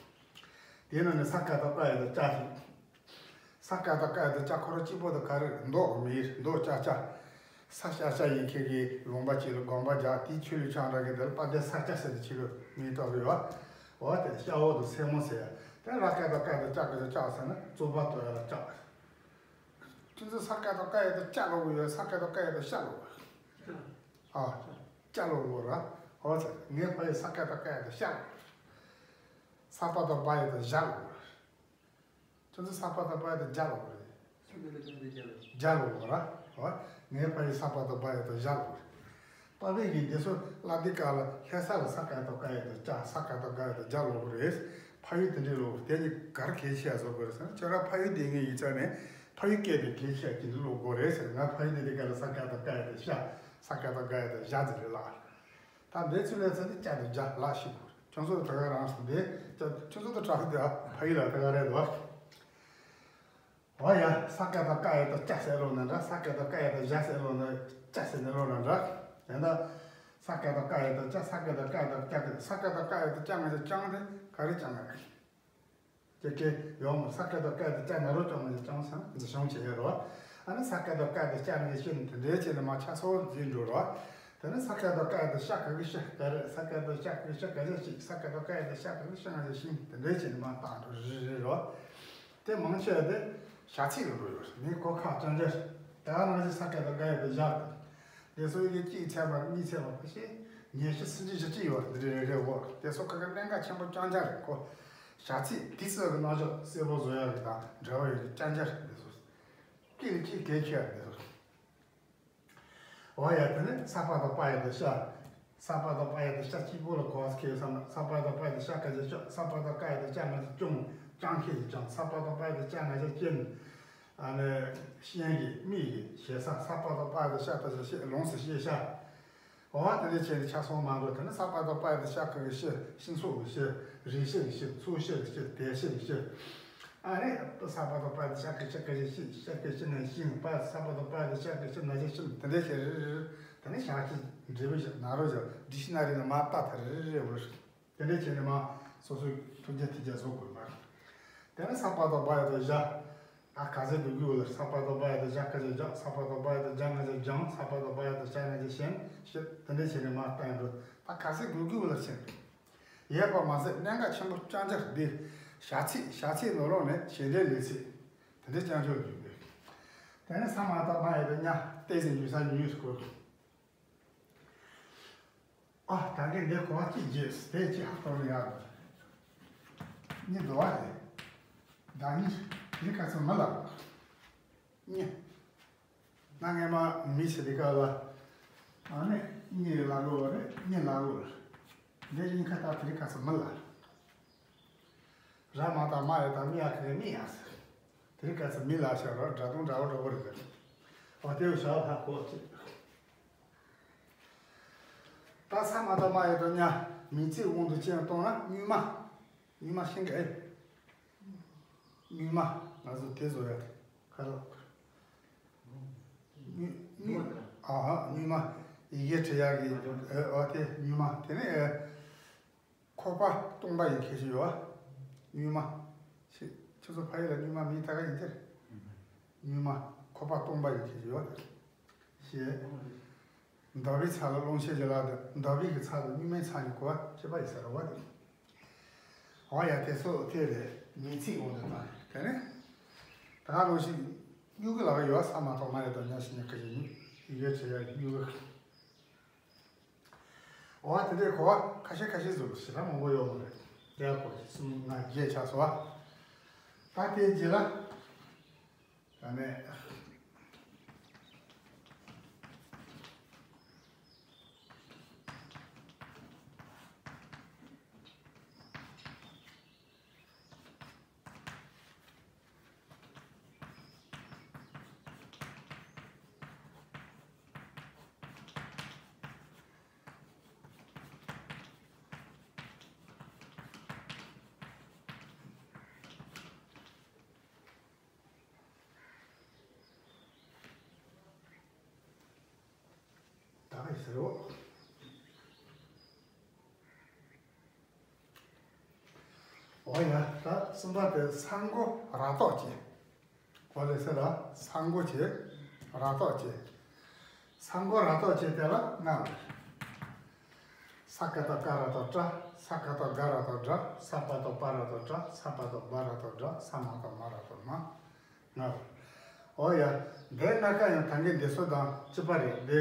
དེ་ནང་ནས་ས་ཀ་དང་ཀ་ཡ་དང་ཅ་ཞིག་ས་ཀ་དང་ཀ་ཡ་དང་ཅ་ཁོ་རང་གཅིག་པོ་དང་ག་རེ་རེད། མདོ་མི་མདོ་ཅ་ཅ། ས་ཤ་ཤ་ཡི་ཁེ་གི་ལུང་པ་གཅིག་ལ་དགོན་པ་རྒྱག་དེའི་ཆོས་ལུགས་ཆང་འདྲ་གི་འདི་ལ་དཔལ་ལྡན་ས་སྐྱ་ཟེར་ནས་ཆོས་ལུགས་མིང་བཏགས་ཡོད། འོ་དེ་སྐྱ་བོ་དང་སེན་མོ་ཟེར་ཡ། དེ་ར་སྐད་དང་སྐད་དང་ལྕགས་སྐད་དང་ལྕགས་ཟེར་ན་རྩོད་པ་གཏོད་ཡ་ལ་ལྕགས། ཁྱོད་ཚོ་ས་སྐད་དང་སྐད་ཡ་དང་ལྕགས་ལབ་གི་ཡོད། ས་སྐད་དང་སྐད་ཡ་དང་ཤ་ལབ་གི། ཨ། ལྕགས་ལབ་གི་ར། འོ་ཚེ་ངའི་ཕ་ཡུལ་ས་སྐད་དང་སྐད་ཡ་དང་ཤ་ལབ་གི། ས་པ་དང་བ་ཡ་དང་བཞག་ལབ་གི། ཁྱོད་ཚོ་ས་པ་དང་བ་ཡ་དང་བརྒྱ་ལབ་རེད། ས་པ་དང་བ་ཡ་དང་བརྒྱ་ལབ་རེད། ཨོ། ངའི་ཕ་ཡུལ་ས་པ་དང་བ་ཡ་དང་བརྒྱ་ལབ་རེད། པ་ཕས་ཀྱིས་འདི་ཚོ་ལབ་དུས་སྐབས་ལ་ལྷ་ས་ལ་ས་ཀ་དང་ཀ་ཡ་དང་ལྕགས། ས་ཀ་དང་ཀ་ཡ་དང་བརྒྱ་ལབ་རེད། ཕ་ཡུལ་དེ་འདྲའི་ལབ་རེད། དེ་གཉིས་ག་རེ་གལ་ཆེ་བཟོ་དགོས་རེད་ཟེར་ན། ཁྱོད་རང་ཕ་ཡུལ་དེ་ངའི་ཡིག་ཆ་ནས་ཕ་ཡུལ་སྐད་དེ་གལ་ཆེ་ཅིག་འདི་ལབ་དགོས་རེད་ཟེར། ང་ཕ་ཡུལ་དེ་དུས་སྐབས་ལ་ས་ཀ་དང་ཀ་ཡ་དང་ཤ། ས་ཀ་དང་ཀ་ཡ་དང་བཞག་དེ་རེད་ལ། ད་འདི་ཚོ་ལས་ཚོ་འདི་བཅའ་དང་རྒྱ་ལ་ཤི་དགོས། ཁྱོད་ཚོ་ད་ག་རང་སོང་འདི། ཁྱོད་ཚོ་ད་དྲག་འདི་ཨ་ཕ་ཡུལ་ལ་ད་ག་རེད་དོ། འོ་ཡ། ས་ཀ་དང་ཀ་ཡ་དང་ལྕགས་ཟེར་ལོ་ན་འདྲ། ས་ཀ་དང་ཀ་ཡ་དང་བཞག་ཟེར་ལོ་ན་ལྕགས་ཟེར་ནས་ལོ་ན་འདྲ། ཡང་ད་ས་ཀ་དང་ཀ་ཡ་དང་ལྕགས། ས་ཀ་དང་ཀ་ཡ་དང་ལྕགས། ས་ཀ་དང་ཀ་ཡ་དང་ལྕགས་ང་ཚོ་ལྕང་དེ་ག་རེ་ལྕང་ང་རེད། ཀྱེ་ཀྱེ་ཡོང་མ། ས་ཀ་དང་ཀ་ཡ་དང་ལྕགས་ན་རོ་ལྕང་ང་ཚོ་ལྕང་ས་འཛི་ཤོང་བྱེད་ཡ་རོ། ཨ་ནི་ས་ཀ་དང་ཀ་ཡ་དང་ལྕགས་ང་ཚོ་ཤི་ནི་དེ་འདྲའི་བྱས་ནས་མ་ཆ་ཚོ་འཛིན་འགྲོ་རོ། དེ་ནས་ས་ཀ་དང་ཀ་ཡ་དང་ཤ་ག་གི་ཤ་ག་རེད། ས་ཀ་དང་ཤ་ག་གི་ཤ་ག་རེད་ཅིག་ས་ཀ་དང་ཀ་ཡ་དང་ཤ་ག་གི་ཤ་ང་ཚོ་ཤིང་དེ་འདྲའི་བྱས་ནས་མ་བཏང་འགྲོ་རི་རི་རོ། དེ་མང་ཆེ་བ་དེ་བྱ་ཚིག་ལ་འགྲོ་ཡོད་རེད། མི་གོ་ཁག་ཅང་ཅང་རེད། ད་ང་ཚོས་ས་ཀ་དང་ཀ་ཡ་དང་བཞག་དེ་སོ་ཡི་གཅིག་ཚད་པ་གཉིས་ཚད་པ་ཕལ་ཆེར་ཉི་ཤུ་སུམ་ཅུ་བཞི་བཅུ་ཡོད་རེད། འདི་རེ་རེ་འོ་དེ་སོ་ཁ་ཁ་གནད་འགག་ཆེན་པོ་ཅང་ཅང་རེད་ཁོ། བྱ་ཚིག་དེ་ཚོ་གི་རྣམ་གཞག་གསལ་པོ་བཟོ་ཡག་གི་དང་འབྲེལ་བ་ཡོད་རྒྱུ་ཅང་ཅང་རེད། འདི་ཚོ་སྐད་ཀྱི་གལ་ཆེ་བ་རེད། འདི་ཚོ། འོ་ཡ། དེ་ནས་ས་པ་དང་པ་ཡ་དང་ཤ། ས་པ་དང་པ་ཡ་དང་ཤ་གཅིག་པོ་ལ་གོ་བ་ཁེལ་བསམ་ན། ས་པ་དང་པ་ཡ་དང་ཤ་ཀ་ཅ་ཤོག་ས་པ་དང་ཀ་ཡ་དང་ལྕགས་ང་ཚོ་ལྕོང་། ལྕང་ཁེལ་གྱི་ལྕང་། ས་པ་དང་པ་ཡ་དང་ལྕགས་ང་ཚོ་ལྕེམ། ཨ་ནི་ཤན་གྱི་མིག་གི་ཞེ་ས། ས་པ་དང་པ་ཡ་དང་ཤ་ཏ་ཤ་ཤེ་ལོངས་སུ་ཤེས་ཤ། འོ་དེ་འདྲ་བྱས་ནས་ཆ་ཚང་མ་འགྲོ། དེ་ནི་ས་པ་དང་པ་ཡ་དང་ཤ་ཁ་གི་ཤི། ཤིང་སོགས་ཀྱི་ཤི། རིགས་ཤི་གི་ཤི། ཚོས་ཤི་གི་ཤི། དལ་ཤི་གི་ཤི། ཨ་ནི་ས་པ་དང་པ་ཡ་དང་ཤ་ཁ་ཤི་ཁ་ཤི་ཤི། ཤ་ཁ་ཤི་ན་ཤིང་པ། ས་པ་དང་པ་ཡ་དང་ཤ་ཁ་ཤི་ན་ཤ་ཤིང་། དེ་འདྲ་བྱས་རི་རི་རི། དེ་ནི་ཞག་གཅིག་འབྲས་བུ་བཞག་ན་རོ་བཞག་འབྲི་ཤི་ན་རི་ན་མ་ཏ་ཐ་རི་རི་རི་འོ་རི། དེ་འདྲ་བྱས་ནས་མ་སོ་སོའི་ཐུགས་རྗེ་ཐུགས་རྗེ་བཟོ་དགོས་མ། དེ་ནི་ས་པ་དང་པ་ཡ་དང་བཞག་ཨ་ཁ་ཟས་དགུ་དགུ་ལ། ས་པ་དང་པ་ཡ་དང་བཞག་ཁ་ཟས་བཞག་ས་པ་དང་པ་ཡ་དང་བཞག་ང་ཚོ་བཞག་ས་པ་དང་པ་ཡ་དང་བཞག་ང་ཚོ་ཞེན་ཞེ། དེ་འདྲ་བྱས་ནས་མ་བཏང་འགྲོ། ད་ཁ་ཟས་དགུ་དགུ་ལ་ཕྱིན། ཡོད་པ་མ་ཟད་གནད་འགག་ཆེན་པོ་རྐྱང་རྐྱང་འདི། བྱ་ཚིག་བྱ་ཚིག་ནང་ལོགས་ནས་བྱེད་འབྲེལ་ལས་ཚིག་དེ་འདྲ་རྐྱང་རྐྱང་ཡོད་པས། དེ་ནས་ས་མ་ད་མ་ཡ་དང་ཉ་ཏེ་ཟེར་ཡོད་ས་ཉུས་སུ་གོ། ཨ་ད་གིན་འདི་གོ་བ་གཅིག་རྗེས་དེ་གཅིག་ཧ་གཏོང་ནས་ཡག་གི་རེད། གཉིས་འགྲོ་བ་རེད། ད་གཉིས་དེ་ག་ཚོད་མི་ལ་གཉིས། ང་སྔས་མ་མི་ཚེ་འདི་ག་ལ་ཨ་ནི་གཉིས་ལ་གོ་བ་རེད། གཉིས་ལ་གོ་བ་རེད། འདི་གཉིས་ཁ་ད་དེ་ག་ཚོད་མི་ལ། ར་མ་ད་མ་ཡ་ད་མི་ཡ་ཁ་གི་མི་ཡ་ཟེར། དེ་ག་ཚོད་མི་ལ་ཤ་ར་སྒྲ་དུང་འདྲ་བོ་འདྲ་བོ་རེད་ཟེར། འོ་དེ་བྱ་བ་ཧ་གོ་ཅིག་ད་ས་མ་ད་མ་ཡ་དང་ཉ་མིང་ཚིག་དབང་དུ་ཅན་གཏོང་ན་སྨྱུག་མ། སྨྱུག་མ་ཤིང་གི་ཨེ། སྨྱུག་མ། ང་ཚོ་དེ་བཟོ་ཡ་ཁ་ལོ། སྨྱུག་སྨྱུག་ཨ་ཧ་སྨྱུག་མ། ཡི་གེ་བྲི་ཡག་གི་ཨ་དེ་སྙུན་མ་དེ་ནས་ཨ་ཁོག་པ་སྟོང་པ་ཡི་ཁྱད་ཆོས་ཡོད་པ། སྙུན་མ། ཁྱེད་ཁྱེད་ཚོ་ཕ་ཡུལ་ལ་སྙུན་མ་མིང་ད་ག་ཡིན་ཟེར། སྙུན་མ་ཁོག་པ་སྟོང་པ་ཡི་ཁྱད་ཆོས་ཡོད་པ་ཞེས། འདབ་བའི་ཚལ་ལ་སློང་བྱེད་ཀྱི་ལ་དེ་འདབ་བའི་གི་ཚལ་དང་སྙུན་མའི་ཚལ་གཉིས་གོ་བ་ཁྱད་པར་ཡོད་ས་རེད་པ། འོ་ཡ་དེ་ཚོ་དེ་རེད། མིང་ཚིག་འོག་ཏུ་བཏང་། དེ་ནས་ད་ག་ལོ་ཞིག་སྨྱུ་གུ་ལ་ཡོད་ས་མ་གཏོགས་མ་རེད་དོ། ཉག་ཤི་ཉག་གི་ཡིན་ཡི་གེ་བྲི་ཡ་སྨྱུ་གུ། འོ་དེ་འདྲའི་གོ་བ་ཁ་ཤས་ཁ་ཤས་ཟུར་ཞེ་དྲག་མང་པོ་ཡོད་མ་རེད། དེ་ཡ་གོ་གསུམ་ལྔ་བརྒྱད་ཆགས་སོང་བ། ད་དེའི་རྗེས་ལ། ད་ནས། ད་ག་ཟེར་རོ། འོ་ཡ། ད་གསུམ་པ་དེ་ས་མགོ་ར་ཏོག་ཅན། འོ་ལེ་ཟེར་ལ་ས་མགོ་ཅན། ར་ཏོག་ཅན། ས་མགོ་ར་ཏོག་ཅན་དེ་ལ་ལྔ་རེད། ས་ཀ་བཏགས་སྐ་ར་བཏགས་སྐྲ། ས་ཀ་བཏགས་སྒ་ར་བཏགས་སྒྲ། ས་པ་བཏགས་སྤ་ར་བཏགས་སྤྲ། ས་མ་བཏགས་སྦ་ར་བཏགས་སྦྲ། ས་མ་བཏགས་མ་ར་བཏགས་མ། ལྔ་རེད། འོ་ཡ། འདི་ལྔ་ཀ་ཡང་ད་གིན་འདི་ཚོ་དང་གཅིག་པ་རེད། འདི་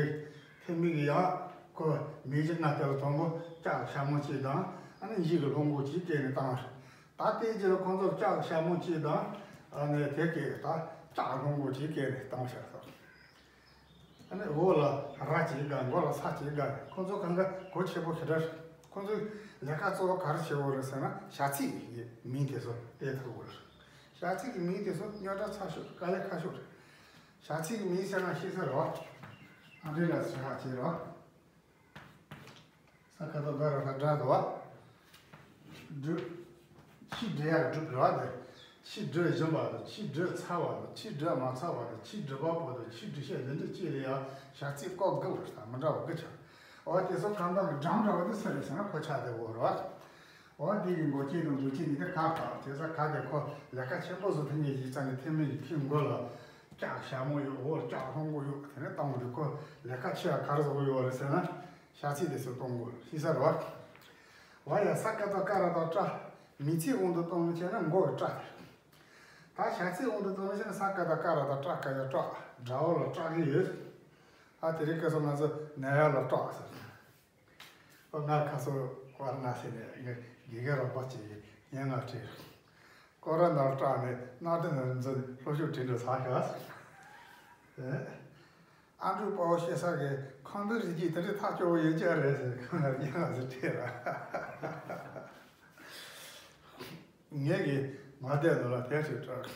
ཐེ་མི་གི་ཡང་ཁོ་མིང་གཞི་ལྔ་དེ་ལ་དང་པོ་ལྕགས་ཞྭ་མོ་གཅིག་དང་། ཨ་ནི་འཇིག་གི་ལྷུང་མགོ་གཅིག་བཀལ་ནས་བཏང་བ་རེད། ད་དེའི་རྗེས་ལ་ཁོང་ཚོར་ལྕགས་ཞྭ་མོ་གཅིག་དང་། ཨ་ནི་དེ་གི་ད་ལྕགས་ལྷུང་མགོ་གཅིག་བཀལ་ནས་བཏང་བཞག་སོང་། ཨ་ནི་འོག་ལ་ར་གཅིག་དགའ། མགོ་ལ་ས་གཅིག་དགའ། ཁོང་ཚོ་གང་ག་གོ་ཆེ་པོ་ཞེ་དྲག་རེད། ཁོང་ཚོའི་ལས་ཀ་གཙོ་བོ་ག་རེ་བྱེད་དགོས་རེད་ཟེར་ན། བྱ་ཚིག་གི་མིང་དེ་ཚོ་དེ་ཐུག་དགོས་རེད། བྱ་ཚིག་གི་མིང་དེ་ཚོ་རྙོག་དྲ་ཚ་ཤོས་རེད། དཀའ་ལས་ཁག་ཤོས་རེད། བྱ་ཚིག་གི་མིང་ཟེར་ན་ཤེས་ས་རེད་བ། ཨ་འདྲེ་ལ་སུ་ཧ་བྱེད་རེད་བ། ས་ཀ་བཏགས་སྒ་ར་བཏགས་སྒྲ་དོ། སྒྲུབ། ཕྱིས་འབྲི་ཡག་སྒྲུབ་རེད་བ། དེ་ཕྱིས་འབྲི་བཞིན་པ་དང་། ཕྱིས་འབྲི་ཚར་བ་དང་། ཕྱིས་འབྲི་མ་ཚར་བ་དང་། ཕྱིས་འབྲི་བ་པོ་དང་། ཕྱིས་འབྲི་བྱེད་འདི་འདྲ་གཅིག་ལ་ཡང་བྱ་ཚིག་སྐོར་དགུ་བར་དང་མི་འདྲ་བ་དགུ་ཆགས། འོ་དེ་ཚོ་གང་དག་གི་འགྲམ་འདྲ་བ་དེ་སུ་རེད་ཟེར་ན་ཁོ་ཆགས་བསྡད་ཡོད་རེད་བ། འོ་དེ་གི་མགོ་སྐྱེས་དང་མདུན་སྐྱེས་གཉིས་དེ་ག་ག་དེ་ས་ག་དེ་ཁོ་ལས་ཀ་ཆེན་པོ་བཟོ་ཐུབ་མཁན་ཞིག་རྩ་ནས་ཐེ་མི་གི་ཁྱི་མགོ་ལ་ལྕགས་ཞྭ་མོ་ཡོད། འོག་ལྕགས་ལྷུང་མགོ་ཡོད། དེ་ནས་བཏང་བ་དེ་ཁོ་ལས་ཀ་ཆེ་བ་ག་རེ་བཟོ་གི་ཡོད་རེད་ཟེར་ན། བྱ་ཚིག་དེ་ཚོ་གཏོང་དགོས་ཤེས་ས་རེད་བ། འོ་ཡ། ས་ཀ་བཏགས་སྐ་ར་བཏགས་སྐྲ། མིང་ཚིག་དབང་དུ་གཏོང་བྱས་ན་མགོ་གི་སྐྲ་དེ་རེད། ད་བྱ་ཚིག་དབང་དུ་གཏོང་བྱས་ན་ས་ཀ་བཏགས་སྐ་ར་བཏགས་སྐྲ། སྐ་ཡ་སྐྲག། དགྲ་བོ་ལ་སྐྲག་གི་ཡོད། ཨ་དེ་རིང་སྐབས་སུ་ང་ཚོ་ནད་ཡམས་ལ་སྐྲག་ཟེར། ཨོ་ང་ཁ་སང་ཝཱ་ར་ཎ་སི་ནས་ངའི་དགེ་རྒན་རོགས་པ་ཅིག་གིས་སྙན་ངག་བྲིས། ཀོ་རོ་ནར་སྐྲག་ནས་གནམ་གྲུ་ནང་འཛུལ་ནས་ལྷོ་ཕྱོགས་དྲན་འགྲོ་ཚར་ཤག་ཨ་འབྲུག་དཔའ་བོ་སྐྱེས་ས་གི་ཁང་པའི་རི་རྒྱུད་དེ་འདྲའི་ཐག་སྐྱོ་བོ་ཡོད་ཀྱི་རེད་ཟེར། ཁོང་ལ་སྙན་ངག་ཟིག་བྲིས་ར། ངས་གི་མ་བསྡད་ནོ་ལ་དེ་ཞིག་སྐྲག་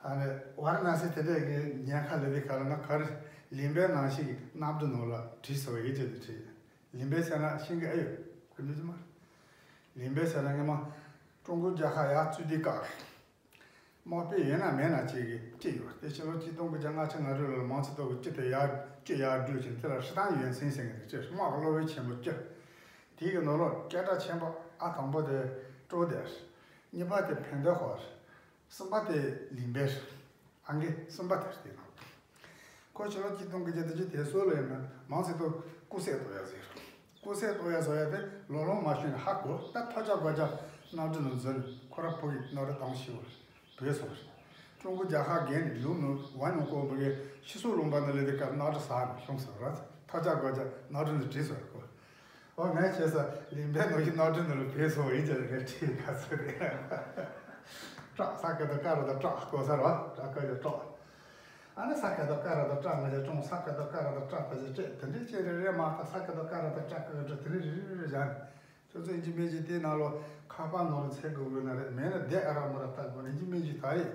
ཨ་ནི་ཝཱ་ར་ཎ་སི་དེ་འདྲས་ཀྱི་ཉེན་ཁ་ལས་དེ་ག་ལ་ང་ག་རེ་ལིང་པའི་ནང་ཞིག་གི་གནམ་གྲུ་ནང་ལ་བྲིས་སོང་། ཡིད་ཆེས་དུ་བྲིས། ལིང་པའི་ཟེར་ན་ཤིང་གི་ཨེ་ཡོད་ཁུ་མི་ཚོ་མ། ལིང་པའི་ཟེར་ན་ངས་མ་ཀྲུང་གོ་རྒྱལ་ཁབ་ཡར་བཙུགས་དུས་སྐབས་དམག་དཔོན་ཡོད་ན་མེད་ན་ཅིག་གིས་བྲིས་ཡོད། དེ་ཕྱི་ལོ་ཆིག་སྟོང་དགུ་བརྒྱ་ལྔ་བཅུ་ང་དྲུག་ལོར་མའོ་ཙེ་ཏུང་གིས་བྲིས་ཏེ་ཡར་བྲིས་ཡར་བསྒྲུགས་ཕྱིན། དེ་ལ་ཧྲི་ཏང་ཡོན་སིན་ཟེར་མཁན་དེ་བྲིས། དམག་གི་སློབ་དཔོན་ཆེན་པོ་བཅུ། དེ་གི་ནང་ལོགས་སྐད་གྲགས་ཆེན་པོ་ཨ་དང་པོ་དེ་ཀྲོའུ་ཏེ་རེད། གཉིས་པ་དེ་ཕན་ཏེ་ཧོ་རེད། གསུམ་པ་དེ་ལིང་པེ་རེད། ཨང་ཀི་གསུམ་པ་དེ་རེད། དེ་ནང་ཁོ་ཕྱི་ལོ་ཆིག་སྟོང་དགུ་བརྒྱ་བདུན་ཅུ་དོན་གསུམ་ལོ་ཡིན་ན་མའོ་ཙེ་ཏུང་སྐུ་སྲོག་དོར་ཡ་ཟེར། སྐུ་སྲོག་དོར་ཡ་བཟོ་ཡ་དེ་ལོ་ལོན་མ་ཤོར་ནས་ཧ་གོ། ད་ཐོ་ཅག་གོ་ཅག་གནམ་གྲུ་ནང་འཛུལ་ནས་ཁོ་ར་བོད་ཀྱི་གནམ་གྲུ་གཏོང་ཤི་བ་རེད། བུད་སོང་བ་རེད། ཀྲུང་གོ་རྒྱལ་ཁབ་བརྒལ་ནས་ལུག་ནང་ཝན་ནང་ཁོ་བོད་ཀྱི་ཕྱི་སོག་ལུང་པ་ནང་སླེབས་དུས་སྐབས་གནམ་གྲུ་ཟགས་ནས་ཤོང་སོང་ར། ཐོ་ཅག་གོ་ཅག་གནམ་གྲུ་ནང་བྲོས་སོང་ར་ཁོ། ཨོ་ངས་བྱས་ས་ལིང་པའི་ནང་བཞིན་གནམ་གྲུ་ནང་ལ་བུད་སོང་ཡིན་ཅེས་ངས་བྲིས་ག་ཚོད་རེད། སྐྲག་ས་ཀ་བཏགས་སྐ་ར་བཏགས་སྐྲག་གོ་ས་ར་བ། སྐྲག་སྐ་ཡ་སྐྲག་ཨ་ནི་ས་ཀ་བཏགས་སྐ་ར་བཏགས་སྐྲ། ང་ཅག་ཀྲུང་ས་ཀ་བཏགས་སྐ་ར་བཏགས་སྐྲ་ད་ཅི་སྤྲད་དེ་འདྲའི་ཅི་རེ་རེ་མ་ལྟ། ས་ཀ་བཏགས་སྐ་ར་བཏགས་སྐྲ་ཀ་གི་སྐྲ་དེ་རེ་རེ་རེ་རེ་བཞག་ནས་ཁྱོད་ཚོ་ཨིན་ཇི་མི་ཇི་དེའི་ནང་ལོགས་ཁ་པར་ནང་ལ་འཚོལ་དགོས་དགོས་ན་རེད། མེད་ན་དེ་ཨ་ར་མ་ར་ལྟ་དགོས་ན། ཨིན་ཇི་མི་ཇི་ད་ཡིག་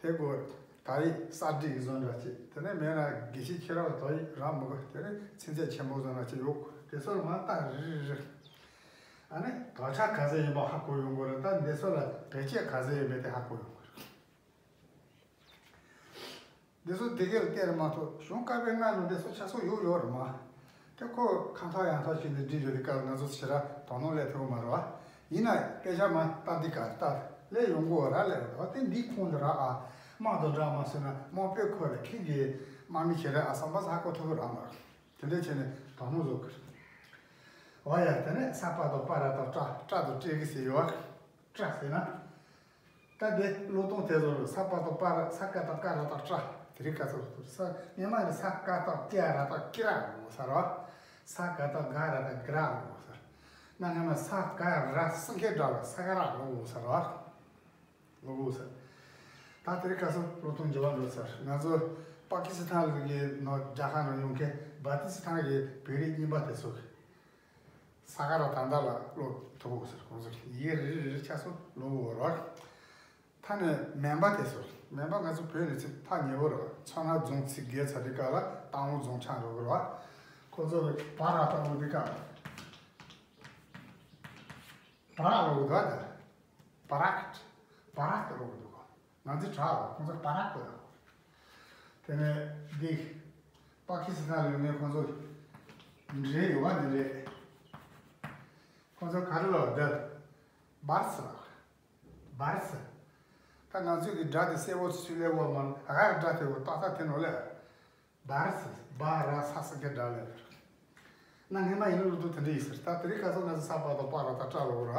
དེ་དགོས། ད་ཡིག་གསར་བསྒྲིགས་བཟོ་འདྲ་ཅིག་དེ་ནས་མེད་ན་དགེ་བཤེས་ཁྱེད་རང་ད་ཡིག་རག་མི་དགོས། དེ་ནས་ཚིག་མཛོད་ཆེན་པོ་བཟོ་འདྲ་ཅིག་ཡོད། དེ་ཚོ་ལ་མ་ལྟ་རེ་རེ་རེ། ཨ་ནི་དོན་ཆ་ག་ཚད་ཡིན་པ་ཧ་གོ་ཡོང་གི་རེད། ད་འདི་ཚོ་ལ་བེད་སྤྱོད་ག་ཚད་ཡོད་མེད་དེ་ཧ་གོ་ཡོང་གི་རེད། འདི་ཚོ་དེ་གས་ལ་བལྟས་རེད་མ་གཏོགས་གཞུང་བཀའ་པོད་ལྔ་ནང་འདི་ཚོ་ཆ་ཚང་ཡོད་ཡོད་རེད་མ། དེ་ཁོ་ཁ་ཐག་ཡང་ཐག་བྱས་ནས་བྲིས་ཡོད་དེ་སྐབས་ང་ཚོ་ཞེ་དྲག་དོ་སྣང་སླེབས་ཐུབ་ཀྱི་མ་རེད་བ། ཡིན་ན་དཔེ་ཆ་མ་ལྟ་འདི་ག་ལྟ་སླེབས་ཡོང་གི་ར་སླེབས་ཡོང་དེ་འདི་ཁོང་དུ་ར་ཨ། དམག་དང་འདྲ་མ་སོང་ན་དམག་དཔོན་ཁོ་ལ་ཁྱེད་ཀྱིས་དམག་མི་ཁྱེད་ར་ཨ་བསམ་པ་ཧ་གོ་ཐུབ་ཀྱི་ར་མ་རེད། དེ་འདྲ་བྱས་ནས་དོ་སྣང་བཟོ་དགོས། འོ་ཡ་དེ་ནས་ས་པ་དང་པ་ར་དང་སྤྲ་སྤྲ་དང་སྤྲེལ་གི་ཟེར་ཡོད་བ། སྤྲ་ཟེར་ན། ད་དེ་བློ་གཏོང་དེ་ཚོ་ས་པ་དང་པ་ར་ས་ཀ་དང་ཀ་ར་དང་སྤྲ་དེ་རིང་ཁ་ཚོ་ས་སྔོན་མ་ནི་ས་ཀ་དང་ཀ་ར་དང་ཀི་ར་ལོ་ས་ར་བ། ས་ཀ་དང་ག་ར་དང་གི་ར་ལོ་ས། ན་སྔོན་མ་ས་ཀ་ར་སི་ཀེ་སྒྲ་ལ་ས་ཀ་ར་ལོ་ས་ར་བ། ལོ་ས། ད་དེ་རིང་ཁ་ཚོ་བློ་གཏོང་འགྱུར་བ་འགྲོ་ས། ང་ཚོ་པ་ཀི་སི་ཐན་གི་ནང་རྒྱ་གར་ནང་ཡོང་མཁན་བ་ཏི་སི་ཐན་གི་བོད་རིགས་རྙིང་པ་དེ་ཚོ། ས་ག་ར་ད་མདའ་ལ་ཀློག་ཐུབ་འོ་ཟེར། ཁོང་ཚོ་ཡིག་རེ་རེ་རེ་ཆ་ཚང་ཀློག་འོ་རོགས། ད་ནི་མན་པ་དེ་ཚོ། མན་པ་ང་ཚོ་བོད་ནས་ཚིག་ཐག་ཉེ་བོ་རོགས། མཚོ་སྣ་རྫོང་ཚིག་བརྒལ་ཚར་དུས་སྐབས་ལ་སྟག་མོ་རྫོང་ཆགས་འགྲོ་གི་རོགས། ཁོང་ཚོ་བ་ར་ལྟ་བུ་འདི་སྐབས་བ་རག་ལོག་གི་འདུག་ད། བ་རག་བ་རག་ཏུ་ལོག་གི་འདུག་ང་ཚོའི་བྲག་ལ་ཁོང་ཚོ་བ་རག་པོ་དང་། དེ་ནས་འདི་པ་ཀི་སི་ཐན་ལ་ཡོད་མཁན་ཁོང་ཚོ་འདྲེ་ཡོད་པ་འདི་རེད། ཁོང་ཚོ་ག་རེ་ལབ་འདི་བར་སི་ལ་བར་སི། ད་ང་ཚོའི་གི་སྒྲ་དེ་གསལ་བོ་སུས་ལས་བ་མ་ཨ་ག་སྒྲ་དེ་བོ་ཏག་ཏག་དེ་ནོ་ལས། བར་སི་བ་ར་ས་སི་གི་སྒྲ་ལས། ན་སྔོན་མ་ཡིན་ལུགས་དུ་དེ་འདྲ་ཡིན་ཟེར། ད་དེ་རིང་ཁ་སང་ང་ཚོ་ས་པ་དང་པ་ར་ད་སྤྲ་ལོ་ར།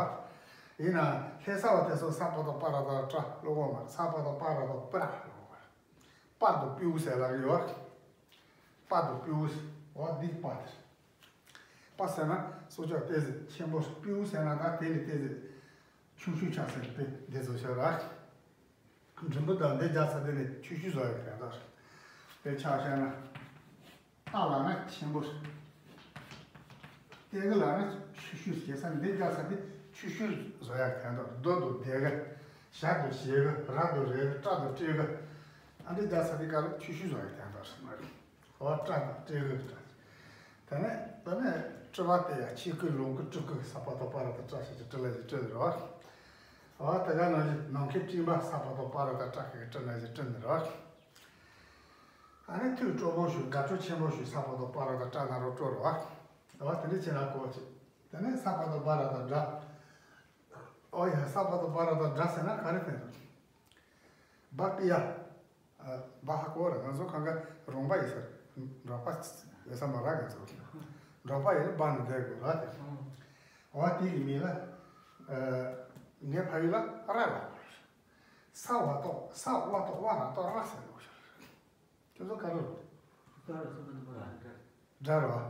ཡིན་ན་ལྷ་ས་བ་དེ་ཚོ་ས་པ་དང་པ་ར་ད་སྤྲ་ལོ་གོ་མ་ས་པ་དང་པ་ར་ད་སྤྲ་ལོ་གོ་མ། པ་དང་པིའུ་ཟེར་ལ་ཡོད། པ་དང་པིའུ་ཟེར་བ་འདི་པ་དེ། པ་ཟེར་ན་སྲོག་ཆགས་ཏོག་ཙམ་ཆེན་པོ། པིའུ་ཟེར་ན་ད་དེ་ནི་ཏོག་ཙམ་ཆུང་ཆུང་ཆགས་ཟེར་ཏེ་འདི་ཚོ་ཤོད་ར། འགྲེང་བུ་དང་འདི་རྒྱག་ས་དེ་ནི་ཆུ་ཤུར་བཟོ་ཡག་དེ་འདྲ་རེད། དཔེར་ཆ་བཞག་ན། ཨ་ལ་ན་ཆེན་པོ། ཏེ་གི་ལ་ན་ཆུ་ཤུར་བྱེད་ས་འདི་རྒྱག་ས་དེ་ཆུ་ཤུར་བཟོ་ཡག་དེ་འདྲ། རྡོ་དང་རྡེ་གི། ཞ་དང་ཞེ་གི། ར་དང་རེ་གི། སྤྲ་དང་སྤྲེལ་གི། ཨ་འདི་རྒྱག་ས་དེ་ག་ལ་ཆུ་ཤུར་བཟོ་ཡག་དེ་འདྲ་རེད། འོ་སྤྲ་དང་སྤྲེལ་གི་སྤྲ། དེ་ནས་དེ་ནས་སྤྲི་བ་དེ་ཡང་ཆེ་ཀི་ལོང་ཀི་སྤྲི་ཀི་ས་པ་དང་པ་ར་ད་སྤྲ་ཞིག་གི་སྤྲི་ལ་ཞིག་སྤྲི་ནི་རོ། འོ་དེ་ག་ནང་བཞིན་ནམ་མཁའི་སྤྲིན་པ་ས་པ་དང་པ་ར་ད་སྤྲ་ཞིག་གི་སྤྲི་ན་ཞིག་སྤྲི་ནི་རོ། ཨ་ནི་ཐོས་སྤྲོ་པོ་ཞིག་དགའ་སྤྲོ་ཆེན་པོ་ཞིག་ས་པ་དང་པ་ར་ད་སྤྲ་ན་རོ་སྤྲོ་རོ། འོ་དེ་འདྲ་བྱས་ན་གོ་ཅིག་དེ་ནས་ས་པ་དང་པ་ར་ད་སྒྲ། འོ་ཡ་ས་པ་དང་པ་ར་ད་སྒྲ་ཟེར་ན་ག་རེ་ཟེར་ན། བ་པི་ཡ། བ་ཧ་གོ་ར། ང་ཚོ་གང་ག་རོང་པ་ཡིན་ཟེར། འབྲོག་པ་ཡོད་ས་མ་ར་ང་ཚོ། འབྲོག་པ་ཡིན་ན་བ་ནི་འདས་དགོས་ར་དེ། འོ་དེ་གི་མིང་ལ། ངའི་ཕ་ཡུལ་ལ་ར་ལ་གོ་ར། ས་བ་ཏོག་ས་བ་ཏོག་བ་ར་ཏོག་ར་ཟེར་གོ་ཤར། ཁྱོད་ཚོ་ག་རེ་རེད། སྒྲ་རེད་བ།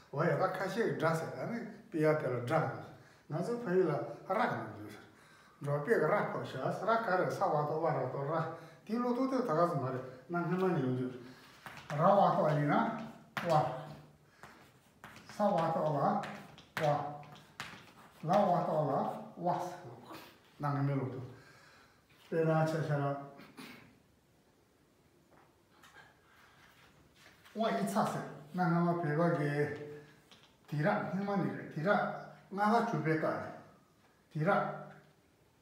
འོ་ཡ་ད་ཁ་ཤས་ཀྱིས་སྒྲ་ཟེར། ཨ་ནི་པི་ཡ་དེ་ལ་སྒྲ་ཟེར། ང་ཚོ་ཕ་ཡུལ་ལ་ར་གི་ནང་འཇུག་ཟེར། འབྲོག་པས་ཀྱི་ར་ཕོག་ཤག་ཟེར། ར་ག་རེ། ས་བ་ཏོག་བ་ར་ཏོག་ར། དེའི་ལོ་ཏོག་དེ་ད་ག་ཟེར་མ་རེད། ན་སྔ་མ་ནས་ཡོང་རྒྱུ་རེད། ར་བ་ཏོག་ཡིན་ན་བ། ས་བ་ཏོག་ལ་བ། ལ་བ་ཏོག་ལ་བ་ཟེར། ན་སྔ་མའི་ལོ་ཏོག་དཔེར་ན་ཆ་བཞག་ན། དབའ་ཡི་ཚ་ཟེར་ན་སྔ་མ་བོད་པ་གི་དུས་རབས་སྔོན་མ་ནས་རེད། དུས་རབས་ལྔ་པ་དྲུག་པའི་སྐབས་ནས། དུས་རབས་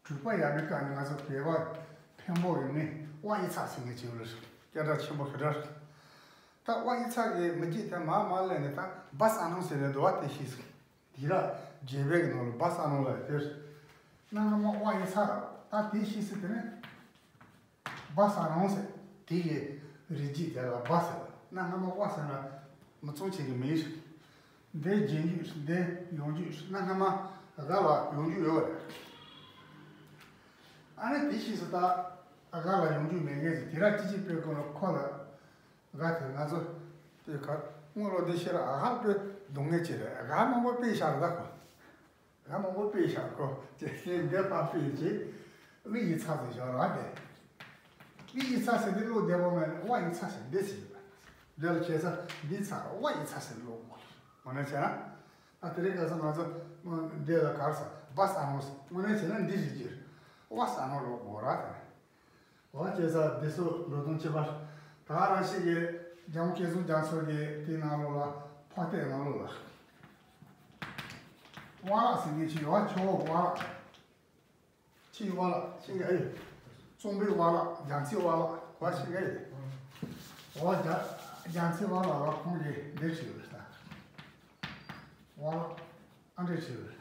དྲུག་པ་ཡར་བའི་སྐབས་ནས་ང་ཚོ་བོད་པ་འཕན་པོ་ཡོད་ནི་དབའ་ཡི་ཚ་ཟེར་མཁན་ཅིག་ཡོད་རེད། སྐད་གྲགས་ཆེན་པོ་ཞེ་དྲག་རེད། ད་དབའ་ཡི་ཚ་གི་མི་རྒྱུད་དེ་མར་མར་སླེབས་ནས་ད་སྦ་ས་ནང་ཟེར་ནས་འདུག་བ། དེ་ཤེས་སོང་། དུས་རབས་བརྒྱད་པའི་གི་ནང་ལ་སྦ་ས་ནང་ལ་དེར། གནའ་སྔ་མོ་དབའ་ཡི་ཚ་ད་དེ་ཤེས་སྲིད་དེ་ནས། སྦ་ས་ནང་ཟེར་དེ་གི་རི་རྒྱུད་དེ་ལ་སྦ་ཟེར། གནའ་སྔ་མོ་དབའ་ཟེར་ན་མི་ཚང་ཆེ་གི་མིང་ཞིག་འདི་རྗེས་འཇུག་འདི་ཡོངས་འཇུག་གནའ་སྔ་མ་ག་ལ་ཡོངས་འཇུག་ཡོད་པ་རེད། ཨ་ནི་དེ་ཤེས་སྲིད་ད་ག་ལ་ཡོངས་འཇུག་མེད་མཁན་ཟེར། དུས་རབས་བཅུ་གཅིག་པའི་གོང་ལ་ཁོ་ལ། ག་དེ་ང་ཚོ་དེ་ག་དངོས་ལོ་དེ་ཤེས་ར་ཨ་ཧར་པོའི་སྡུག་བསྔལ་ཅིག་རེད། ག་མང་པོ་དཔེ་བཞག་རེད་ད་ཁོ། ག་མང་པོ་དཔེ་བཞག་ཁོ་ཅེས་ཤེས་འདི་ཕ་དཔེ་ཅིག་དབུས་ཡིག་ཚ་ཟེར་བཞག་ར་དེ། དབུས་ཡིག་ཚ་ཟེར་དེ་ལོ་བདེ་པོ་མེད་ནས་དབའ་ཡིག་ཚ་ཟེར་འདི་ཟེར་ཡོད་པ། འདི་ལ་ཁྱེད་ཚ་འདི་ཚ་དབའ་ཡིག་ཚ་ཟེར་ལོ་མོ་རེད། དངོས་གནས་བྱས་ན། ད་དེ་རིང་ཁ་སང་ང་ཚོ་འདི་ལ་གར་ས་སྦ་ས་ནོ་ཟེར། དངོས་གནས་བྱས་ན་འདི་རེད་ཀྱི་དབའ་ས་ནོ་ལོ་མོ་ར་དེ། འོ་བྱས་ཙང་འདི་ཚོ་འགྲོ་དོན་ཁྱད་པར། ད་རང་ཤི་གི་རྒྱལ་དབང་བསྐྱར་གསོ་རྒྱ་མཚོ་གི་དེའི་ནང་ལོགས་ལ་ཕོ་བསྟན་ནང་ལོགས་ལ། བ་ལགས་ཟེར་མཁན་ཅིག་ཡོད། ཆུ་བོ་བ་ལགས། ཆུའི་བ་ལགས་ཤེས་མཁན་ཨེ་ཡོད། གཙང་པོའི་བ་ལགས། རྒྱ་མཚོའི་བ་ལགས། གོ་བ་ཤེས་མཁན་ཨེ་ཡོད། འོ་རྒྱ་རྒྱ་མཚན་དབང་ལ་བ་ཁོང་གིས་འདི་བྲིས་ཡོད་ས། དབང་ཨ་འདྲས་བྲིས་ཡོད།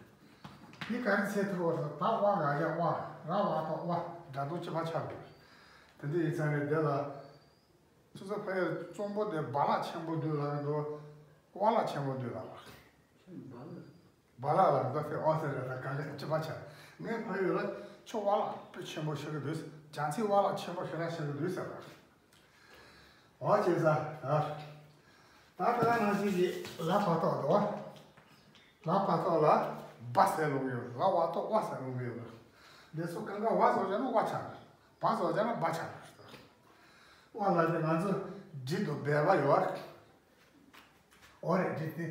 དེ་ག་རེ་འཚོལ་ཐུབ་བ་རེད། ད་དབང་ག་རྒྱ་དབང་ར་བ་དང་དབང་སྒྲ་གདངས་གཅིག་པ་ཆགས་དགོས། དེ་འདྲ་ཡིན་ཙང་ནས་དེ་ལ་ཁྱོད་ཚོ་ཕ་ཡུལ་གཙང་པོ་དེ་བ་ལ་ཆེན་པོ་འདུག་ལབ་འདུག་དབང་ལ་ཆེན་པོ་འདུག་ལབ། བ་ལ་ལ་འདི་ཚེ་ཨོ་ཟེར་རེད། ད་ག་ག་གཅིག་པ་ཆགས། ངའི་ཕ་ཡུལ་ལ་ཁྱོད་བ་ལ་དཔེ་ཆེན་པོ་ཤེས་ཀྱི་འདུག་རྒྱ་མཚན་བ་ལ་ཆེན་པོ་ཞེ་དྲག་ཤེས་ཀྱི་འདུག་ཟེར་བ། འོ་བྱས་ཙང་། ད་ད་ལྟ་ནང་བཞིན་གྱི་ལ་བ་ཏོག་འདུག་ལ་བ་ཏོག་ལ་བ་ཟེར་ལུགས་ཡོད། ལ་བ་ཏོག་བ་ཟེར་ལུགས་ཡོད། འདི་ཚོ་གང་ག་བ་བཟོ་བྱས་ན་བ་ཆགས། བ་བཟོ་བྱས་ན་བ་ཆགས། བ་ལ་དེ་ང་ཚོ་འབྲི་དུ་སྦལ་པ་ཡོད། འོ་རེད། འདི་དེ་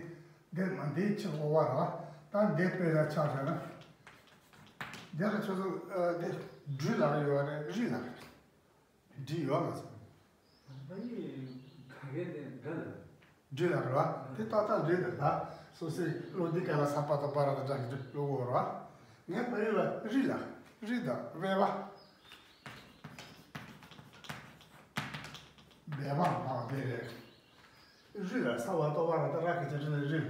འདིར་མ་འདིའི་ཕྱིར་འོ་བ་ར། ད་འདི་དཔེ་ལ་ཆགས་བྱས་ན། འདི་ལ་ཁྱོད་ཚོ་ཨ་འདི་སྦྲུལ་ལ་ཡོད་རེད། རི་ལ་རི་ཡོད་མ་སོང་། ད་ཡི་ག་གེ་དེ་འདྲ་ལ། སྦྲུལ་ལ་རེད་བ། དེ་ཏག་ཏག་འདྲ་རེད། ད་སོ་སོའི་བློ་འདི་ག་ལ་ས་པ་དང་པ་ར་དང་འདྲ་གི་བློ་གོ་ར་བ། ངའི་ཕ་ཡུལ་ལ་རི་ལ་རི་དང་སྦལ་པ། སྦལ་པ་མ་དེ་རེད། རི་ལ་ས་བ་ཏོག་བ་ར་ཏ་ར་གི་ཅི་རི་ལ་རི།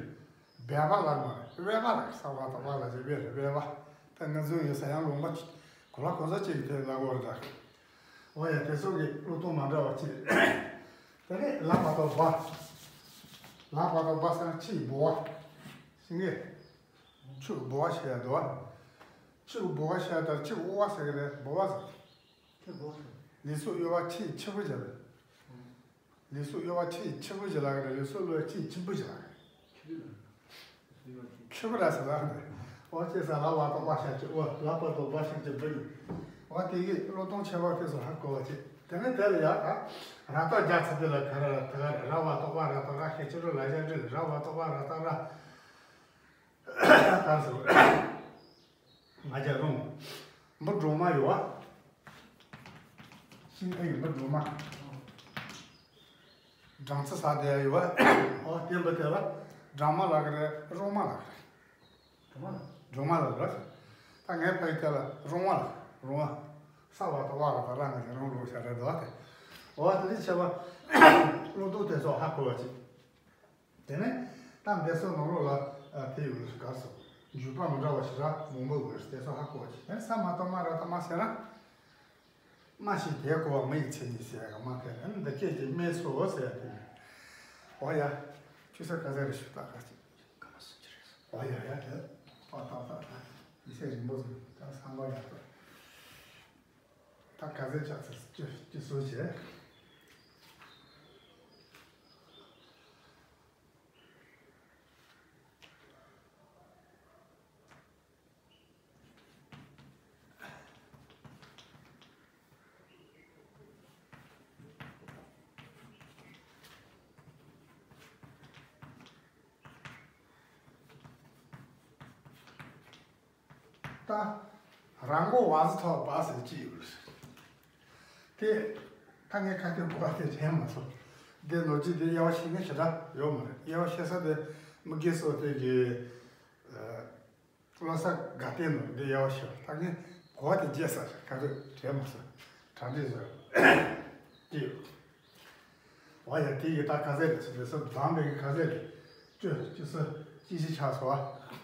སྦལ་པ་ལ་མ་རེད། སྦལ་པ་ལ་ས་བ་ཏོག་བ་ལ་ཅི་སྦལ་རེད། སྦལ་པ། ད་ང་ཚོ་ཡོད་ས་ཡང་ལུང་པ་གོ་ལ་གོ་ས་ཅིག་གི་དེ་ལ་གོ་རེད་ད། འོ་ཡ། དེ་ཚོ་གི་བློ་གཏོང་མ་འདྲ་བ་ཅིག་དེ་ནས་ལ་བ་ཏོག་བ། ལ་བ་ཏོག་བ་ཟེར་ན་ཕྱི་ཡི་ལྦུ་བ། ཤེས་ངེས། ཕྱི་ཡི་ལྦུ་བ་ཞེས་ཡ་འདུག་བ། ཕྱི་ཡི་ལྦུ་བ་ཞེས་ཡ་དང་ཕྱི་ཡི་དབུ་བ་ཟེར་གི་རེད། ལྦུ་བ་ཟེར། ལུས་སྲོག་གཡོ་བ་ཕྱི་ཡི་ཕྱི་དབུགས་ཀྱི་རེད། ལུས་སྲོག་གཡོ་བ་ཕྱི་ཡི་ཕྱི་དབུགས་ཀྱི་ལ་གི་རེད། ལུས་སྲོག་གློ་བ་ཕྱི་ཡི་ཕྱི་དབུགས་ཀྱི་ལ་གི་རེད། ཕྱི་དབུགས་ར་ཟེར་ལ་རེད། འོ་བྱས་ཙང་ལ་བ་ཏོག་བ་ཞབས་ཀྱུ་འོ། ལ་བ་ཏོག་བ་ཞབས་ཀྱུ་འབུ་ཡིན། འོ་དེ་གི་བློ་གཏོང་ཁྱད་པར་དེ་ཚོ་ཧ་གོ་བ་བྱེད། དེ་ནས་དེ་ལ་ཡ་ད་ར་ཏོག་རྒྱ་ཚ་དེ་ལ་ག་ར་ད་ག་ར་བ་ཏོག་བ་ར་ཏོག་ར་ཞབས་ཀྱུ་རུ་ལ་ཞབས་ཀྱུ་ར་བ་ཏོག་བ་ར་ཏོག་ར། ག་རེ་ཟེར། ང་རྒྱལ་རུང་། འབུ་སྦྲང་མ་ཡོད་བ། ཤིང་ཨེ་ཡོད་འབུ་སྦྲང་མ། སྦྲང་རྩི་ཟ་བསྡད་ཡོད་བ། འོ་དེ་འབུ་དེ་ལ་སྦྲང་མ་ལབ་ཀྱི་རེད། རོང་མ་ལབ་ཀྱི་རེད། སྦྲང་མ་ལབ་རེད། ད་ངའི་ཕ་ཡུལ་དེ་ལ་རོང་བ་ལབ། རོང་བ། ས་བ་ཏོག་བ་ར་ཏོག་ར་ང་ཚོ་རོང་ལུགས་བྱ་རེད་འདུག་བ་དེ། འོ་དེ་འདྲ་བྱས་པ། བློ་སྟོབས་དེ་ཚོ་ཧ་གོ་བ་ཅིག་དེ་ནས་ད་འདི་ཚོ་ནང་ལོགས་ལ་ཨ་དེ་ཡོད་རེད། ག་རེ་ཟེར། འཇུག་པ་མི་འདྲ་བ་ཞེ་དྲག་མང་པོ་ཡོད་རེད། དེ་ཚོ་ཧ་གོ་བ་ཅིག་དེ་ནས་ས་མ་ཏོག་མ་ར་ཏོག་མ་ཟེར་ན། སྨྲ་ཤེས་དེས་གོ་བ་མི་ཡི་མཚན་ཉིད་ཟེར་ཡ་གི་མ་དེ་རེད། འདི་སྐད་ཅིག་སྨྲས་སོ་ཟེར་ཡ་དེ་རེད། འོ་ཡ། ཁྱོད་ཚོ་ག་ཚོད་རེད་ཞུ་ད་ག་ཅིག་འོ་ཡ་ཡ་དེ། ཨ་ཏག་ཏག་ཏག་མི་ཚེ་རིང་པོ་ཟིག་ད་བསམ་པ་ཡག་པོ། ད་ག་ཚོད་ཅག་ཚོད་ཅི་ཅི་སོ་བྱེད། ད་ར་མགོ་བ་ཟི་ཐོག་བ་ཟེར་གྱི་ཡོད་རེད། དེ་ད་ངས་ཁ་ཐུག་གོ་བ་དེ་དྲན་མ་སོང་། དེ་ནོར་གྱི་དེ་དབྱེ་བ་ཤེས་མཁན་ཞེ་དྲག་ཡོད་མ་རེད། དབྱེ་བ་ཤེས་ས་དེ་མི་དགེ་སོགས་དེ་གི་ཨ། བློ་གསར་དགའ་ལྡན་ནོ་འདི་ཡག་ཤོས་ད་ངས་གོ་བ་དེ་བརྗེད་ས་ག་ཚོད་དྲན་མ་སོང་། གྲ་འགྲིག་བཟོས་ཀྱི་ཡོད། འོ་ཡ་དེ་ཡི་ད་ག་ཚད་རེད་ཟེར་དུས་སུ་འཛམ་བུའི་ག་ཚད་རེད། བཅུ་བཅུ་སུ་གཅིག་བཞི་ཆགས་སོང་བ།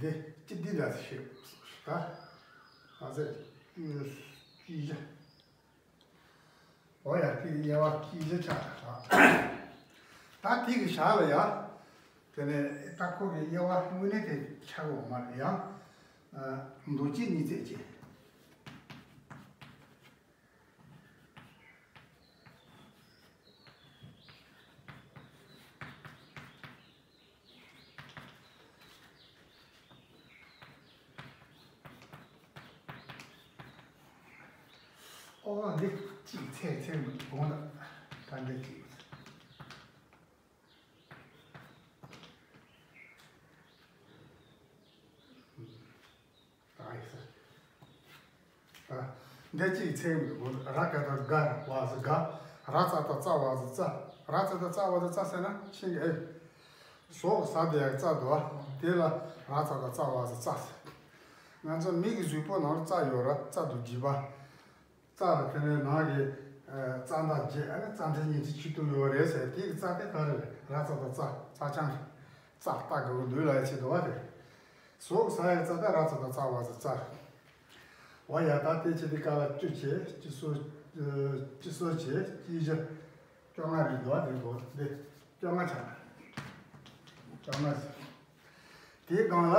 འདི་གཅིག་འདི་འདྲ་ཞིག་ད་ག་ཚད་བཅུ་བཅུ་བཞི། འོ་ཡ་དེ་དབྱེ་བ་གཅིག་བཞི་ཆགས་ད། ད་དེ་གི་ཞག་ལ་ཡ། དེ་ནས་ད་ཁོ་གི་དབྱེ་བ་དངོས་གནས་དེ་ཆགས་ཡོད་མ་རེད་ཡ། མདོ་སྐྱེས་གཉིས་བརྩེགས་ཀྱི། ཨོ་འདི་གཅིག་ཚེག་ཚེག་མི་དགོངས་ལ་ད་འདི་གཅིག་ཨ་ཡིག་ས། ཨ། འདི་གཅིག་ཚེག་མི་དགོངས་ལ་ར་ག་ད་ག་བ་ཟི་ག། ར་ཙ་ད་ཙ་བ་ཟི་ཙ། ར་ཙ་ད་ཙ་བ་ཟི་ཙ་ཟེར་ན་ཤིང་གི་ཨེ། ཟོག་ཟ་དེ་ཡག་རྩ་འདུག་བ། དེ་ལ་ར་ཙ་ད་ཙ་བ་ཟི་ཙ་ཟེར། ང་ཚོ་མི་གི་གཟུགས་པོ་ནང་རྩ་ཡོད་ར་རྩ་འདུག་བགྱིས་པ། རྩ་ལ་དེ་ནས་ནང་གི་རྩ་མདའ་བརྒྱད། ཨ་ནི་རྩ་འགྲེལ་ཉི་ཁྲི་ཆིག་སྟོང་ཡོད་རེད་ཟེར། དེ་གི་རྩ་དེ་ག་རེ་རེད། ར་ཙ་དང་རྩ། རྩ་ཆང་རེད། རྩ་ལྟ་དགོས་འདུག་ལ་ཡ་ཆེད་དུ་བ་རེད། ཟོག་ཟ་ཡ་རྩ་དེ་ར་ཙ་དང་རྩ་བ་ཟེར་རྩ་རེད། འོ་ཡ། ད་དེ་ཆེད་དུ་ཀ་ལ་བཅུ་བྱས། བཅུ་གསོ་བཅུ་གསོ་བྱས། བཅུ་བཞི། བཅོ་ལྔ་རེད་འདུག་བ། དེ་འདུག་འདི་བཅོ་ལྔ་ཆགས། བཅོ་ལྔ་ཟེར། དེའི་སྒང་ལ་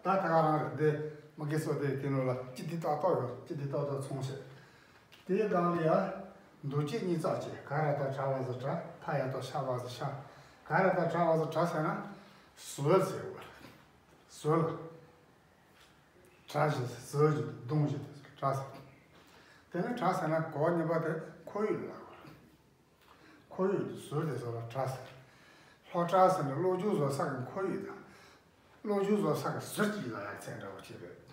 ད་ད་ག་རང་རེད། འདི་མ་གི་སོ་དེ་དེ་ནོ་ལ་སྤྱི་དེ་ཏག་ཏག་ཡོད། སྤྱི་དེ་ཏག་ཏག་ཚོང་བྱེད། དེའི་སྒང་ལ་ཡ་མདོ་སྤྱི་གཉིས་བརྩེགས་བྱས། ག་ར་ད་དྲ་བ་ཟེར་དྲ། ཕ་ཡ་ད་ཤ་བ་ཟེར་ཤ། ག་ར་ད་དྲ་བ་ཟེར་དྲ་ཟེར་ན་ཟོལ་ཟེར་བ། ཟོལ། དྲ་ཞེས་ཟོལ་ཞེས་གདོང་ཞེས་དྲ་ཟེར། དེ་ནས་དྲ་ཟེར་ན་གོ་གཉིས་པ་དེ་ཁོར་ཡུག་ལ་ལབ་དགོས། ཁོར་ཡུག་དེ་ཟོལ་དེ་ཟོལ་ལ་དྲ་ཟེར། ལྷོ་བྲག་ཟེར་ནས་གློག་འཁྱུག་བཟོ་ས་གི་ཁོར་ཡུག་དང་། གློག་འཁྱུག་བཟོ་ས་གི་ཟུར་གཅིག་ལ་ཡ་མཚན་འདྲ་བོ་བྱས་པས།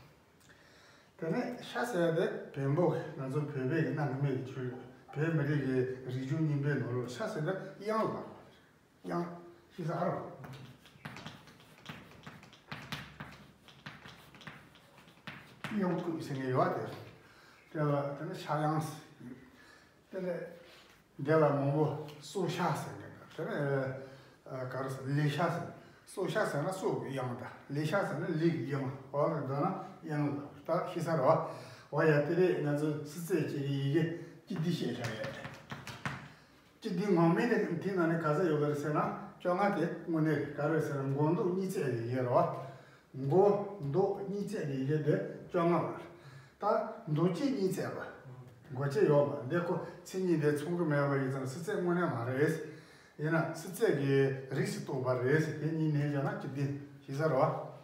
དེ་ནས་ཤ་ཟེར་དེ་བོན་པོ་གི་ང་ཚོ་བོད་པའི་གི་སྣ་ཁ་མེད་ཀྱི་ཆོས་ཡོད། བོད་མི་རིགས་ཀྱི་རིག་གཞུང་རྙིང་པའི་ནང་ལོགས་ཤ་ཟེར་ན་གཡང་ལ་ལབ་དགོས། གཡང་། ཤི་ས་ཨ་རོ། གཡང་བཀོད་ཟེར་མཁན་ཡོད་དེ། དེ་ལ་དེ་ནི་ཤ་གཡང་ཟེར། དེ་ནས་འདི་ལ་མང་པོ་སྲོག་ཤ་ཟེར་མཁན་དང་། དེ་ནས་ག་རེ་ཟེར། ལི་ཤ་ཟེར། སྲོག་ཤ་ཟེར་ན་སྲོག་གི་གཡང་དང་། ལི་ཤ་ཟེར་ན་ལི་གི་གཡང་། འོ་ལ་འདོན་ན་གཡང་ལ་ད་ཤི་ས་རོ། འོ་ཡ། དེ་རེད། ང་ཚོ་སི་ཙི་ཅིག་གི་ཡི་གེ་སྤྱི་དེ་བཤད་བཞག་ཡ་རེད། སྤྱི་དེ་ངོ་མའི་དེ་དེ་ནང་ནས་ག་ཚོད་ཡོད་ག་རེད་ཟེར་ན། བཅོ་ལྔ་དེ་དངོས་གནས་རེད། ག་རེ་ཟེར་ན་མགོ་མདོག་གཉིས་བརྩེགས་ཡི་གེ་རེད་བ། མགོ་མདོག་གཉིས་བརྩེགས་ཡི་གེ་དེ་བཅོ་ལྔ་བ་རེད། ད་མདོ་སྤྱི་གཉིས་བརྩེགས་པ། མགོ་སྐྱེས་ཡོད་པ་འདི་ཁོ་མཚན་ཉིད་དེ་མཚུངས་ཀྱི་མེད་པ་ཡིན་ཙང་སི་ཙི་དངོས་གནས་མ་རེད། ཡིན་ན་སི་ཙི་གི་རིགས་སུ་གཏོགས་པ་རེད་ཟེར། དེ་གཉིས་ནས་བྱས་ན་སྤྱི་དེ་ཤི་ས་རེད་བ།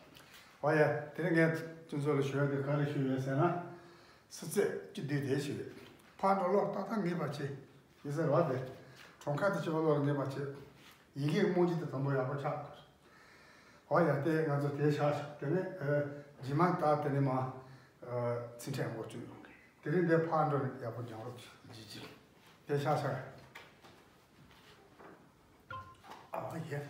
འོ་ཡ། དེ་རིང་ངས་ཁྱོད་ཚོ་ལ་ཞུ་ཡ་དེ་ག་རེ་ཞུ་ཡོད་ཟེར་ན། སི་ཙི་སྤྱི་དེ་དེ་ཞུ་ཡོད། ཕར་འགྲོ་ལོག་ཏག་ཏག་ངེས་པ་བྱེད། ཡིན་ཟེར་བ་དེ། གྲངས་ཀ་དེ་ཕྱི་པ་ལོག་ལ་ངེས་པ་བྱེད། ཡི་གེ་རྨང་གཞི་དེ་དང་པོ་ཡག་པོ་ཆགས་དགོས། འོ་ཡ། དེ་ང་ཚོ་དེ་བཞག་ཤོག་དེ་ནས་ཨ་རྗེས་མ་ད་དེ་ནས་མ་ཨ་ཚིག་ཕྲད་འགོ་བཙུགས་ཡོང་གི། དེ་རིང་འདི་ཕར་འགྲོ་ནས་ཡག་པོ་སྦྱང་རོགས་གྱིས། ཅི་ཅི། དེ་བཞག་ཤོག་ཨ་ཡེ།